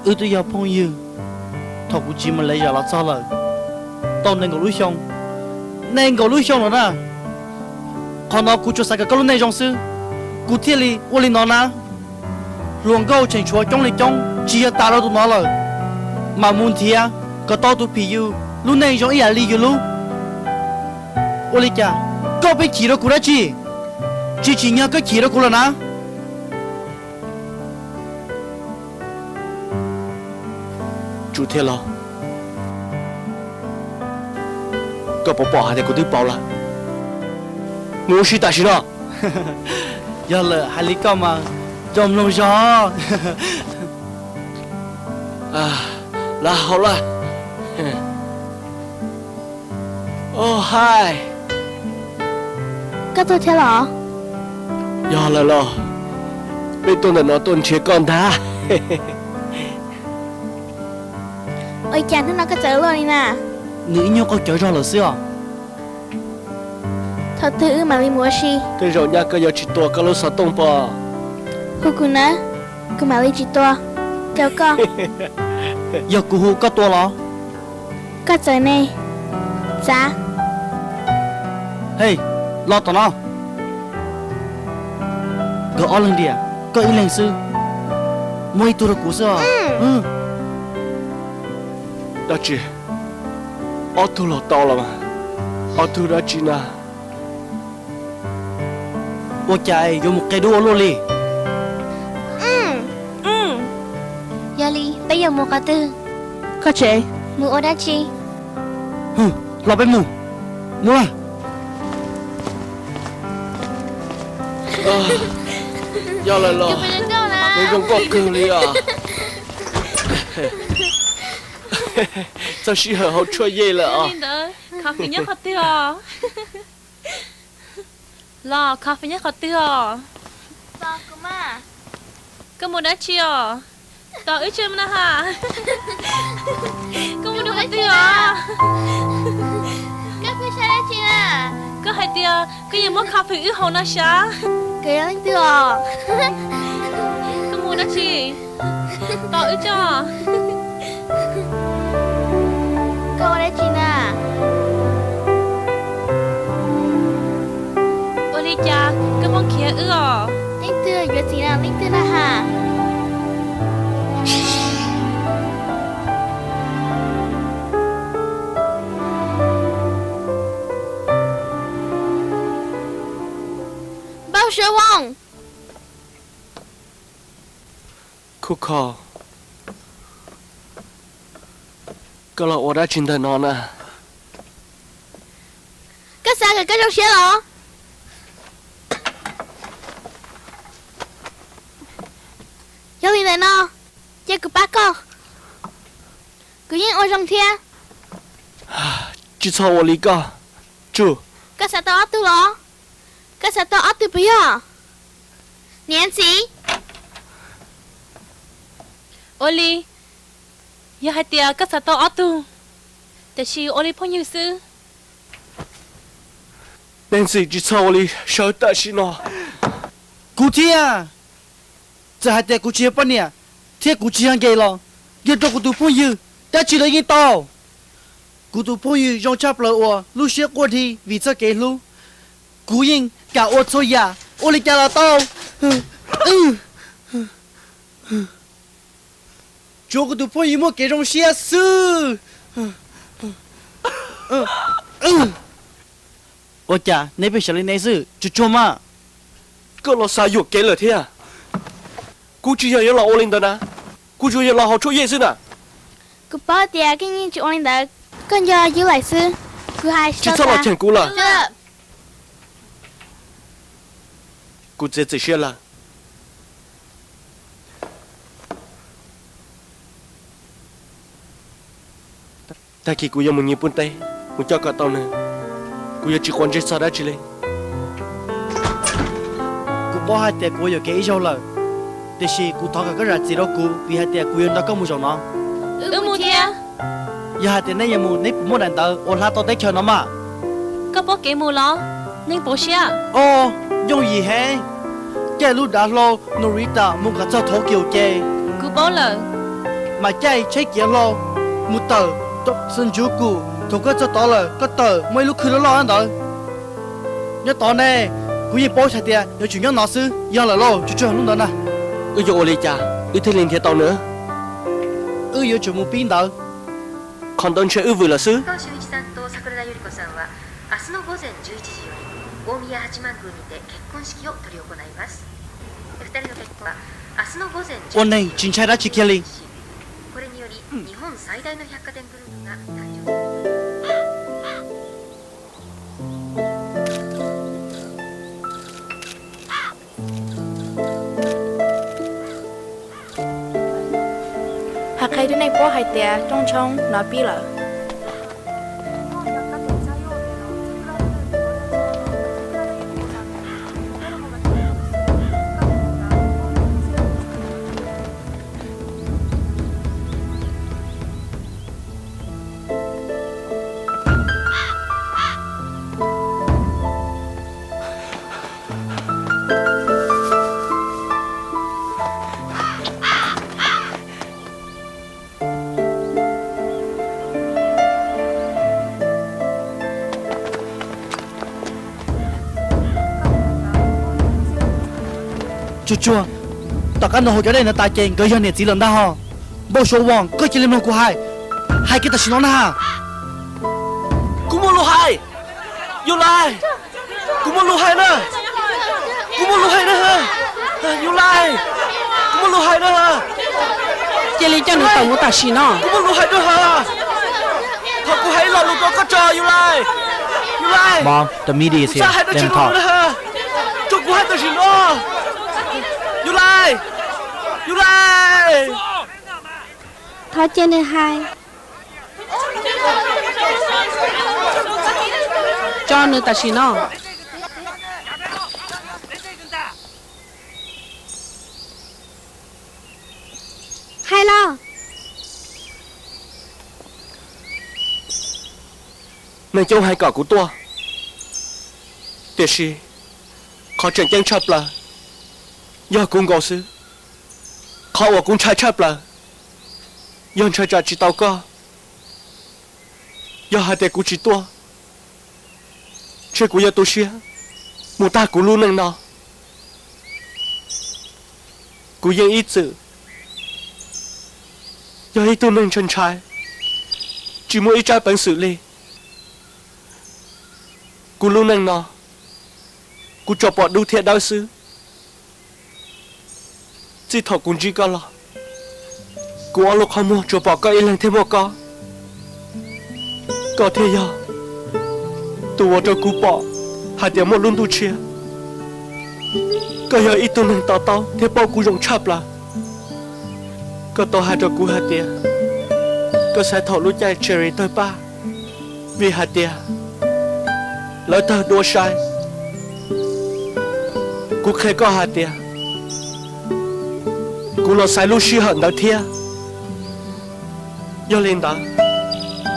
Wb twb yog phooj ywg thaum kuv tsis mus lawm zam los txog lawm tau nees nkaum lub xyoo. Nees nkaum lub xyoo lawm na. Qhov no kuv tsuas xav kom koj lub neej zoo xwb, kuv thiaj li ua li no na. Hluas nkauj tseem tshuav coob li coob, tsis yog tas rau tus no lawm, mas mus nrhiav kom tau tus phim yus lub neej zoo ib yam li yus lub. Ua li cas koj pheej chim rau kuv dab tsi? Tsis tsim nyog koj chim rau kuv lawm na. Tsum thiab los, koj puas pom hais tias kuv twb paub lawm? Mus ua si tam sim no. Yog lawm hais li koj mas nco mloog zog. Lawv hauv lawm. Au hais. Koj tuaj thiab los? Yog lawm los, peb tuaj ntawm no tuaj nrhiav koj ntag. Ua cas hnub no koj txawv luaj li na? Nws ib nyuag qaug cawv zog lawm xwb os. Thaum twg wb mam li mus ua si? Tej zaum nyaj koj yuav tsis tua koj lub xov tooj pob. Hu kuv nawb, kuv mam li tsis tua rau koj. Yog kuv hu koj tua los? Koj txawm ne, txav. Hej, los tom no. Nkawd ob leeg diam, koj ib leeg xwb, muaj ib tug rau kuv xwb os. Dab tsi? Ob tug los tau los mas, ob tug dab tsi na? Ua cas yuav mus qia dub ua luaj li? Yog li peb yuav mus qhov twg? Koj tsev. Mus ua dab tsi? Los peb mus. Mus lawm. Yog lawm los, nws zoo nkauj kawg li os. Txog sij hawm haus tshuaj yej lawm os. Koj mus dab tsi os? Koj mus dab tsi os? Tos wb tsev na ha. Koj mus dab tsi os? Koj hais tias koj yuav muab coffee wb haus no sas. Koj mus dab tsi? Tos wb tso. Koj ua dab tsi na? Ua li cas koj pheej khiav wb os? Leej twg yuav txiv na, leej twg na ha? Npauj Suav Voos. Khuj Kho, koj los ua dab tsi ntawm no na? Koj xav kom koj zoo siab los? Yog li ntawm no, cia kuv pab koj, kuv yeej ua zoo thiab. Tsis txhob ua li koj, Tsuj. Koj xav tau ob tug los? Koj xav tau ob tug puas yog? Niam ntxim. Ua li, yog hais tias koj xav tau ob tug, tiam sis ua li phooj ywg xwb. Niam ntxim tsis txhob ua li sawv tam sim no. Kuv thiab, txawm hais tias kuv tsis yog poj niam thiab kuv tsis yog gay los, yog rau kuv tus phooj ywg dab tsi los yeej tau. Kuv tus phooj ywg zoo tshaj plaws uas lub siab quaj dhi vim txoj kev hlub. Kuv yeej kam ua txhua yam ua li cas los tau. Tsuav kuv tus phooj ywg muaj kev zoo siab xwb. Ua cas neb pheej xav li neb xwb, Tsuj Tsuag mas? Koj los xav yuam kev lawm thiab. Kuv tsis yog yuav los ua li ntawd na, kuv tsuas yog los haus tshuaj yej xwb na. Kuv paub tias koj yeej tsis ua li ntawd, koj nco Yus Lais xwb. Kuv hais tsis txhob los cheem kuv lawm. Kuv txiav txim siab lawm. Tag kis kuv yuav mus Nyij Pooj teb mus coj kom tau nws. Kuv yuav tsis quav ntsej txog dab tsi li. Kuv paub hais tias kuv yuam kev ib zaug lawm, tiam sis kuv thov kom koj zam txim rau kuv vim hais tias kuv yuav nrog koj mus zaum no. Wb mus thiab. Yog hais tias nej yuav mus, nej puas muaj daim ntawv uas hla tau teb chaws no mas? Koj paub kev mus los? Neeg pauv siab. Os, yooj yim heev. Caij lub dav hlau Narita mus kom txog Tokyo ces, kuv paub lawm, mas caij tsheb kiav hlau mus tawm Shinjuku. Thaum koj txog tod lawm koj tawm muaj ib lub khw loj loj ntawd nyob tod ne. Kuv yeej paub hais tias yuav tsum nyob no xwb. Yog lawm lauj, Tsuj Tsuag, hnub ntawd na wb yuav ua li cas wb thiaj li nrhiav tau nws? Wb yuav tsum mus pib ntawd. Qhov ntawd ntshe wb vwm lawm xwb. Ua neeg tsis ntshai dab tsi kiag li. Hais qhia rau nej paub hais tias rooj tshoob no pib lawm. Tsuag tsuag, tom qab nws haus cov dej ntawd tas ces nkawd yog niam txiv lawm ntag hos. Npauj Suav Voos, koj cia li mloog kuv hais, hais kiag tam sim no na. Kuv muaj lus hais, Yus Lais, kuv muaj lus hais na, kuv muaj lus hais na, Yus Lais, kuv muaj lus hais na. Cia li coj nws tawm mus tam sim no. Kuv muaj lus hais na. Thov kuv hais ib lo lus rau koj tso Yus Lais. Yus Lais, kuv xav hais dab tsi rau koj na. Rau kuv hais Tam sim no, Yus Lais, Yus Lais, thov cia nws hais. Tso nws tam sim no. Hais los. Neeg coob hais kom kuv tuaj, tiam sis qhov tseem ceeb tshaj plaws yog kuv nkaus xwb. Qhov uas kuv ntshai tshaj plaws yog ntshai tsam tsis tau koj. Yog hais tias kuv tsis tuaj, ntshe kuv yuav tu siab mus tag kuv lub neej no. Kuv yeej ib txwm yog ib tug neeg ntshai ntshai, tsis muaj ib tsab peev xwm li. Kuv lub neej no, kuv tsuas pom dub thiab dawb xwb. Txij thaum kuv ntsib koj los, kuv ob lub qhov muag tsuas pom koj ib leeg thiaj muaj koj. Koj thiaj yog tus uas rau kuv pom hais tias muaj lub ntuj tshiab. Koj yog ib tug neeg to taub thiab paub kuv zoo tshaj plaws. Koj tau hais rau kuv hais tias koj xaiv thaum lub caij cherry tawg paj, vim hais tias lawv tawg dua sai. Kuv qhia koj hais tias kuv los xaiv lub sij hawm ntawd thiab. Yog li ntawd,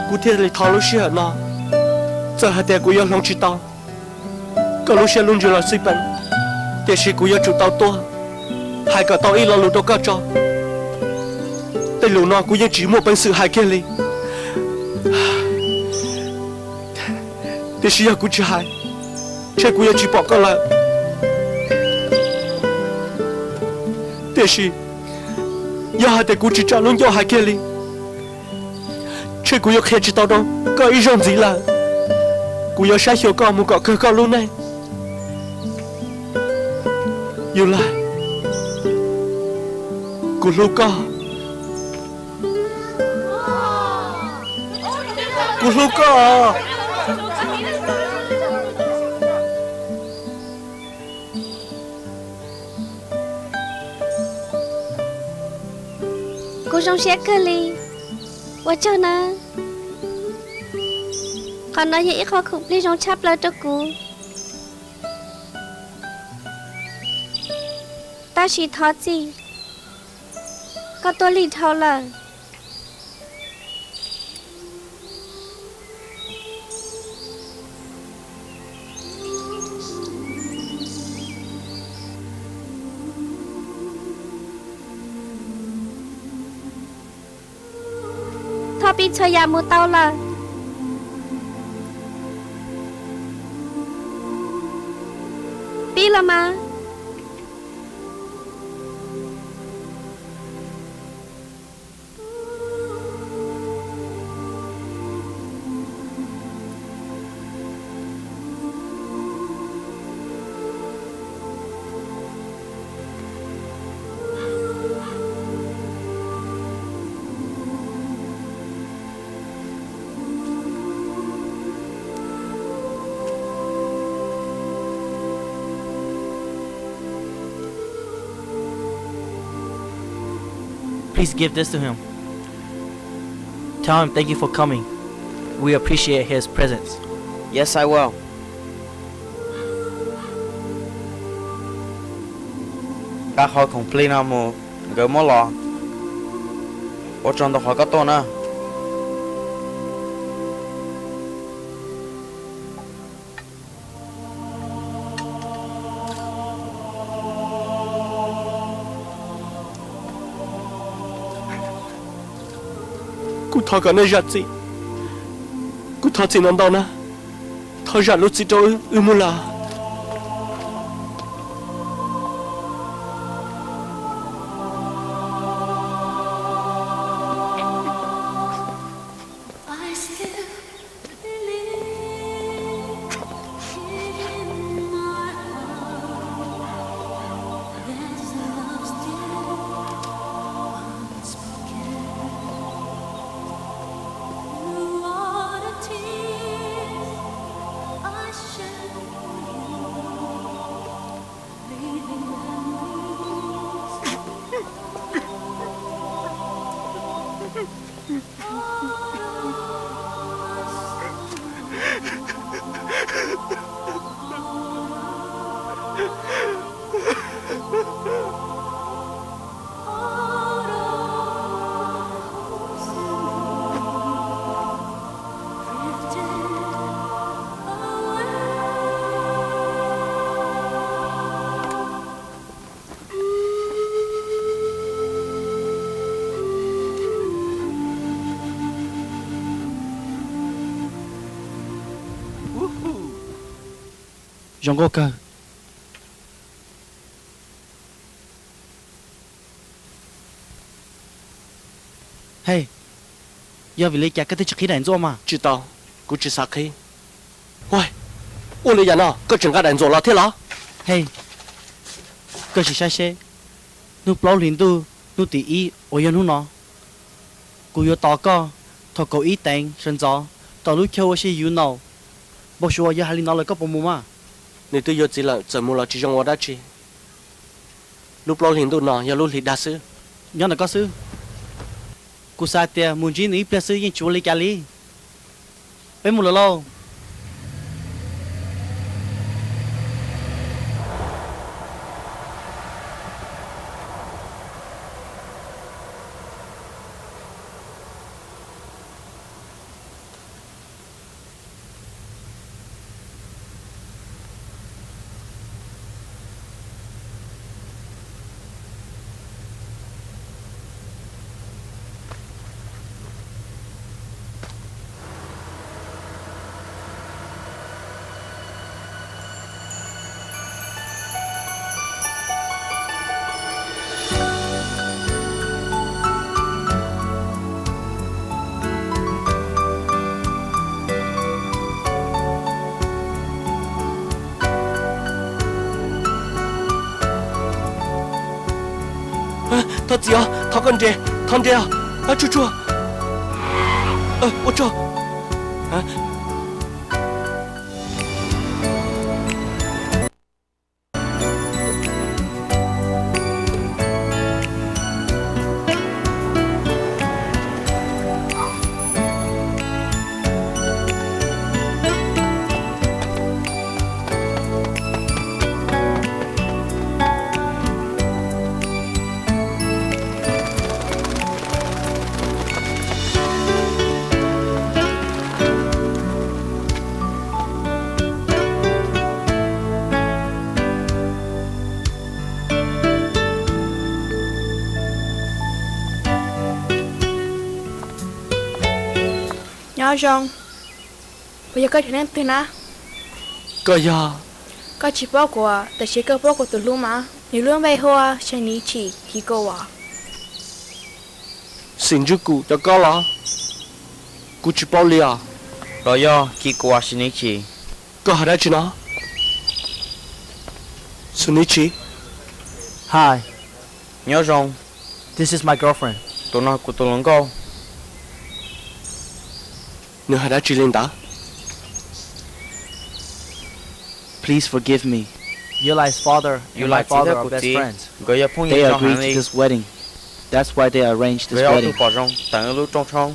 kuv thiaj li thov lub sij hawm no. Txawm hais tias kuv yuav hloov tsis tau koj lub siab lub ntsws los xij peem, tiam sis kuv yuav tsum tau tuaj hais kom tau ib lo lus rau koj tso. Tej lus no kuv yeej tsis muaj peev xwm hais kiag li. Tiam sis yog kuv tsis hais, ntshe kuv yuav tsis pom koj lawm. Tiam sis yog hais tias kuv tsis tsa lub ncauj hais kiag li, ntshe kuv yuav qhia tsis tau rau koj ib zaug ntxiv lawm. Kuv yuav saib xyuas koj mus kom kawg koj lub neej. Yus Lais, kuv hlub koj. Kuv hlub koj. Kuv zoo siab kawg li. Ua tsaug nawb. Qhov no yog ib qho khoom plig zoo tshaj plaws rau kuv. Tab sis thov txim, koj tuaj lig dhau lawm. Thov pib txhua yam mus tau lawm. Pib los mas. Please give this to him. Tell him thank you for coming. We appreciate his presence. Yes, I will. Nqa qhov khoom plig no mus, nkawd muab los. Ua tsaug ntau qhov koj tuaj na. Kuv thov kom nej zam txim. Kuv thov txim ntau ntau na. Thov zam lub txim rau wb, wb mus lawm. Zoo nkauj kawg. Hej, yog vim li cas koj thiaj tsis qhib daim ntxuaj mas? Tsis tau, kuv tsis xav qhib. Ua li yam no koj tseem nqa daim ntxuam los thiab los? Hej, koj sim saib seb, hnub plaub hlis ntuj hnub tim ib uas yog hnub no, kuv yuav tos koj thaum kaum ib teev sawv ntxov tom lub chaw ua si Yunaus. Npau suav yog hais li no lawm koj puas mus mas? Nws twb yuav txiv lawm txawm mus los tsis zoo ua dab tsi. Lub plaub hlis ntuj no yog lub hlis dag xwb. Nyob ntawm koj xwb. Kuv xav tias mus ntsib nws ib pliag xwb yeej tsis ua li cas li. Peb mus lawm lauj. Thov txim os, thov koj nres, thov nres os, tsuag tsuag. Ua tsaug. Nyob zoo. Puas yog koj cov neeg twg na? Koj yog? Koj tsis paub kuv, tab sis koj paub kuv tus hlub mas. Nws lub npe hu ua Sanichi Kikuwa. Sim Ntswj Kum cov koj los? Kuv tsis paub li os. Los yog Kikuwa Shinichi. Koj hais dab tsi no? Shinichi. Hi. Nyob zoo. This is my girlfriend. Tus no kuv tus hluas nkauj. Nws hais dab tsi li ntawd? Please forgive me. Yulai's father and my father are best friends. Yulai txiv thiab kuv txiv nkawd yog phooj ywg zoo heev li. They agreed to this wedding. That's why they arranged this wedding. Nkawd yog ob tug pom zoo teev wb lub rooj tshoob.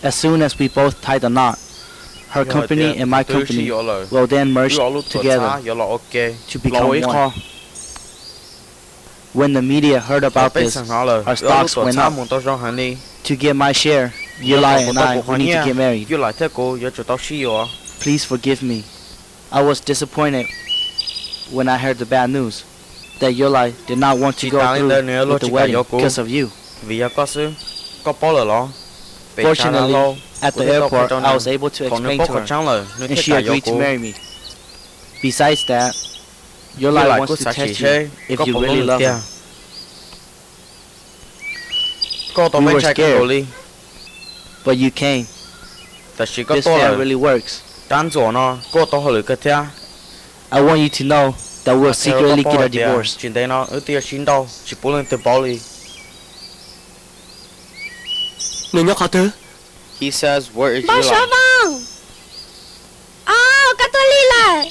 As soon as we both tie the knot, her company and my company will then merge together to become one. When the media heard about this, our stocks went up. To get my share, Yulai and I, we need to get married. Yulai thiab kuv yuav tsum tau sib yuav. Please forgive me. I was disappointed when I heard the bad news that Yulai did not want to go through with the wedding because of you. Vim yog koj xwb. Koj paub lawm los? Fortunately, at the airport, I was able to explain to her, and she agreed to marry me. Besides that, Yulai wants to test you if you really love her. Koj tau peb ntshai kawg nkaus li. But you came. Tab sis koj tuaj lawm. Rab ntxuam no kuj tau hauj lwm kawg thiab. I want you to know that we'll secretly get a divorce. Tsis ntev no wb twb yuav sib nrauj tsis pub leej twg paub li. Nws nyob qhov twg? Npawg Suav Voos, koj tuaj lig lawm.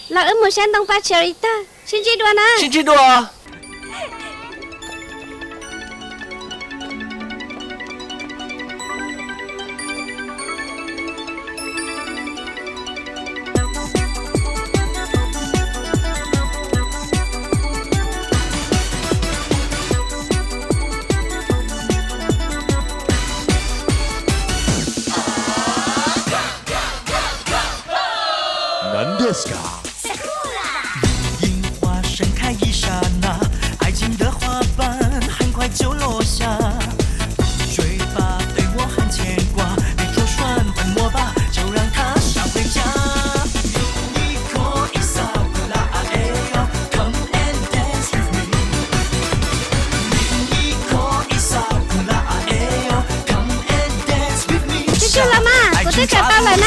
Los wb mus saib ntoo paj cherry tag. Sib ntsib dua na. Sib ntsib dua. Nan Deska. 这就了吗？我这小包了呢。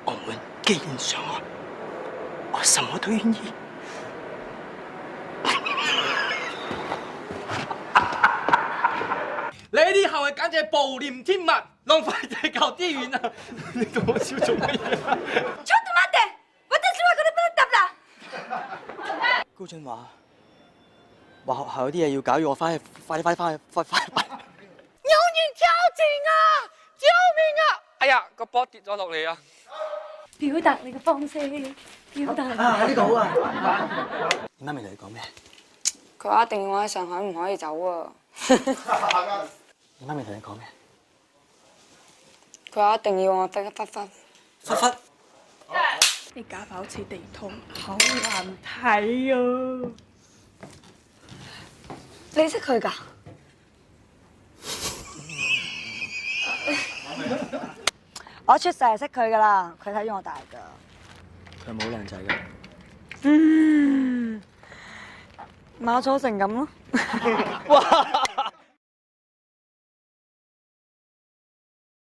我们跟上啊，我什么都愿意。Lady hau es kav ntsej paus lim thib mam loo fais tes kaum tib vim na. Chub tus mas tes, ua tej tsis ua ko tawm la. Kuj tseem vam, vam hauv tias yus kav yus fais fais fais fais. Nyob nyeej thiab tsis nga, thiab me nga. Ai ya, koj pob tim txoj laus li. Piv tag li koj pom xwb, piv tag. Koj ab tees ua sas hov mus hov ib tsam ua. Koj ab tees ua fab fab fab. Es kav vauv txhais tes thoob hauv lam thaiv. Li xab khaws kas. Ob tsheb xais xab khaws kas las khaws thaiv yuav tas kas. Khaws mus ua las ntsais kas. Mas tso xeem kas mog.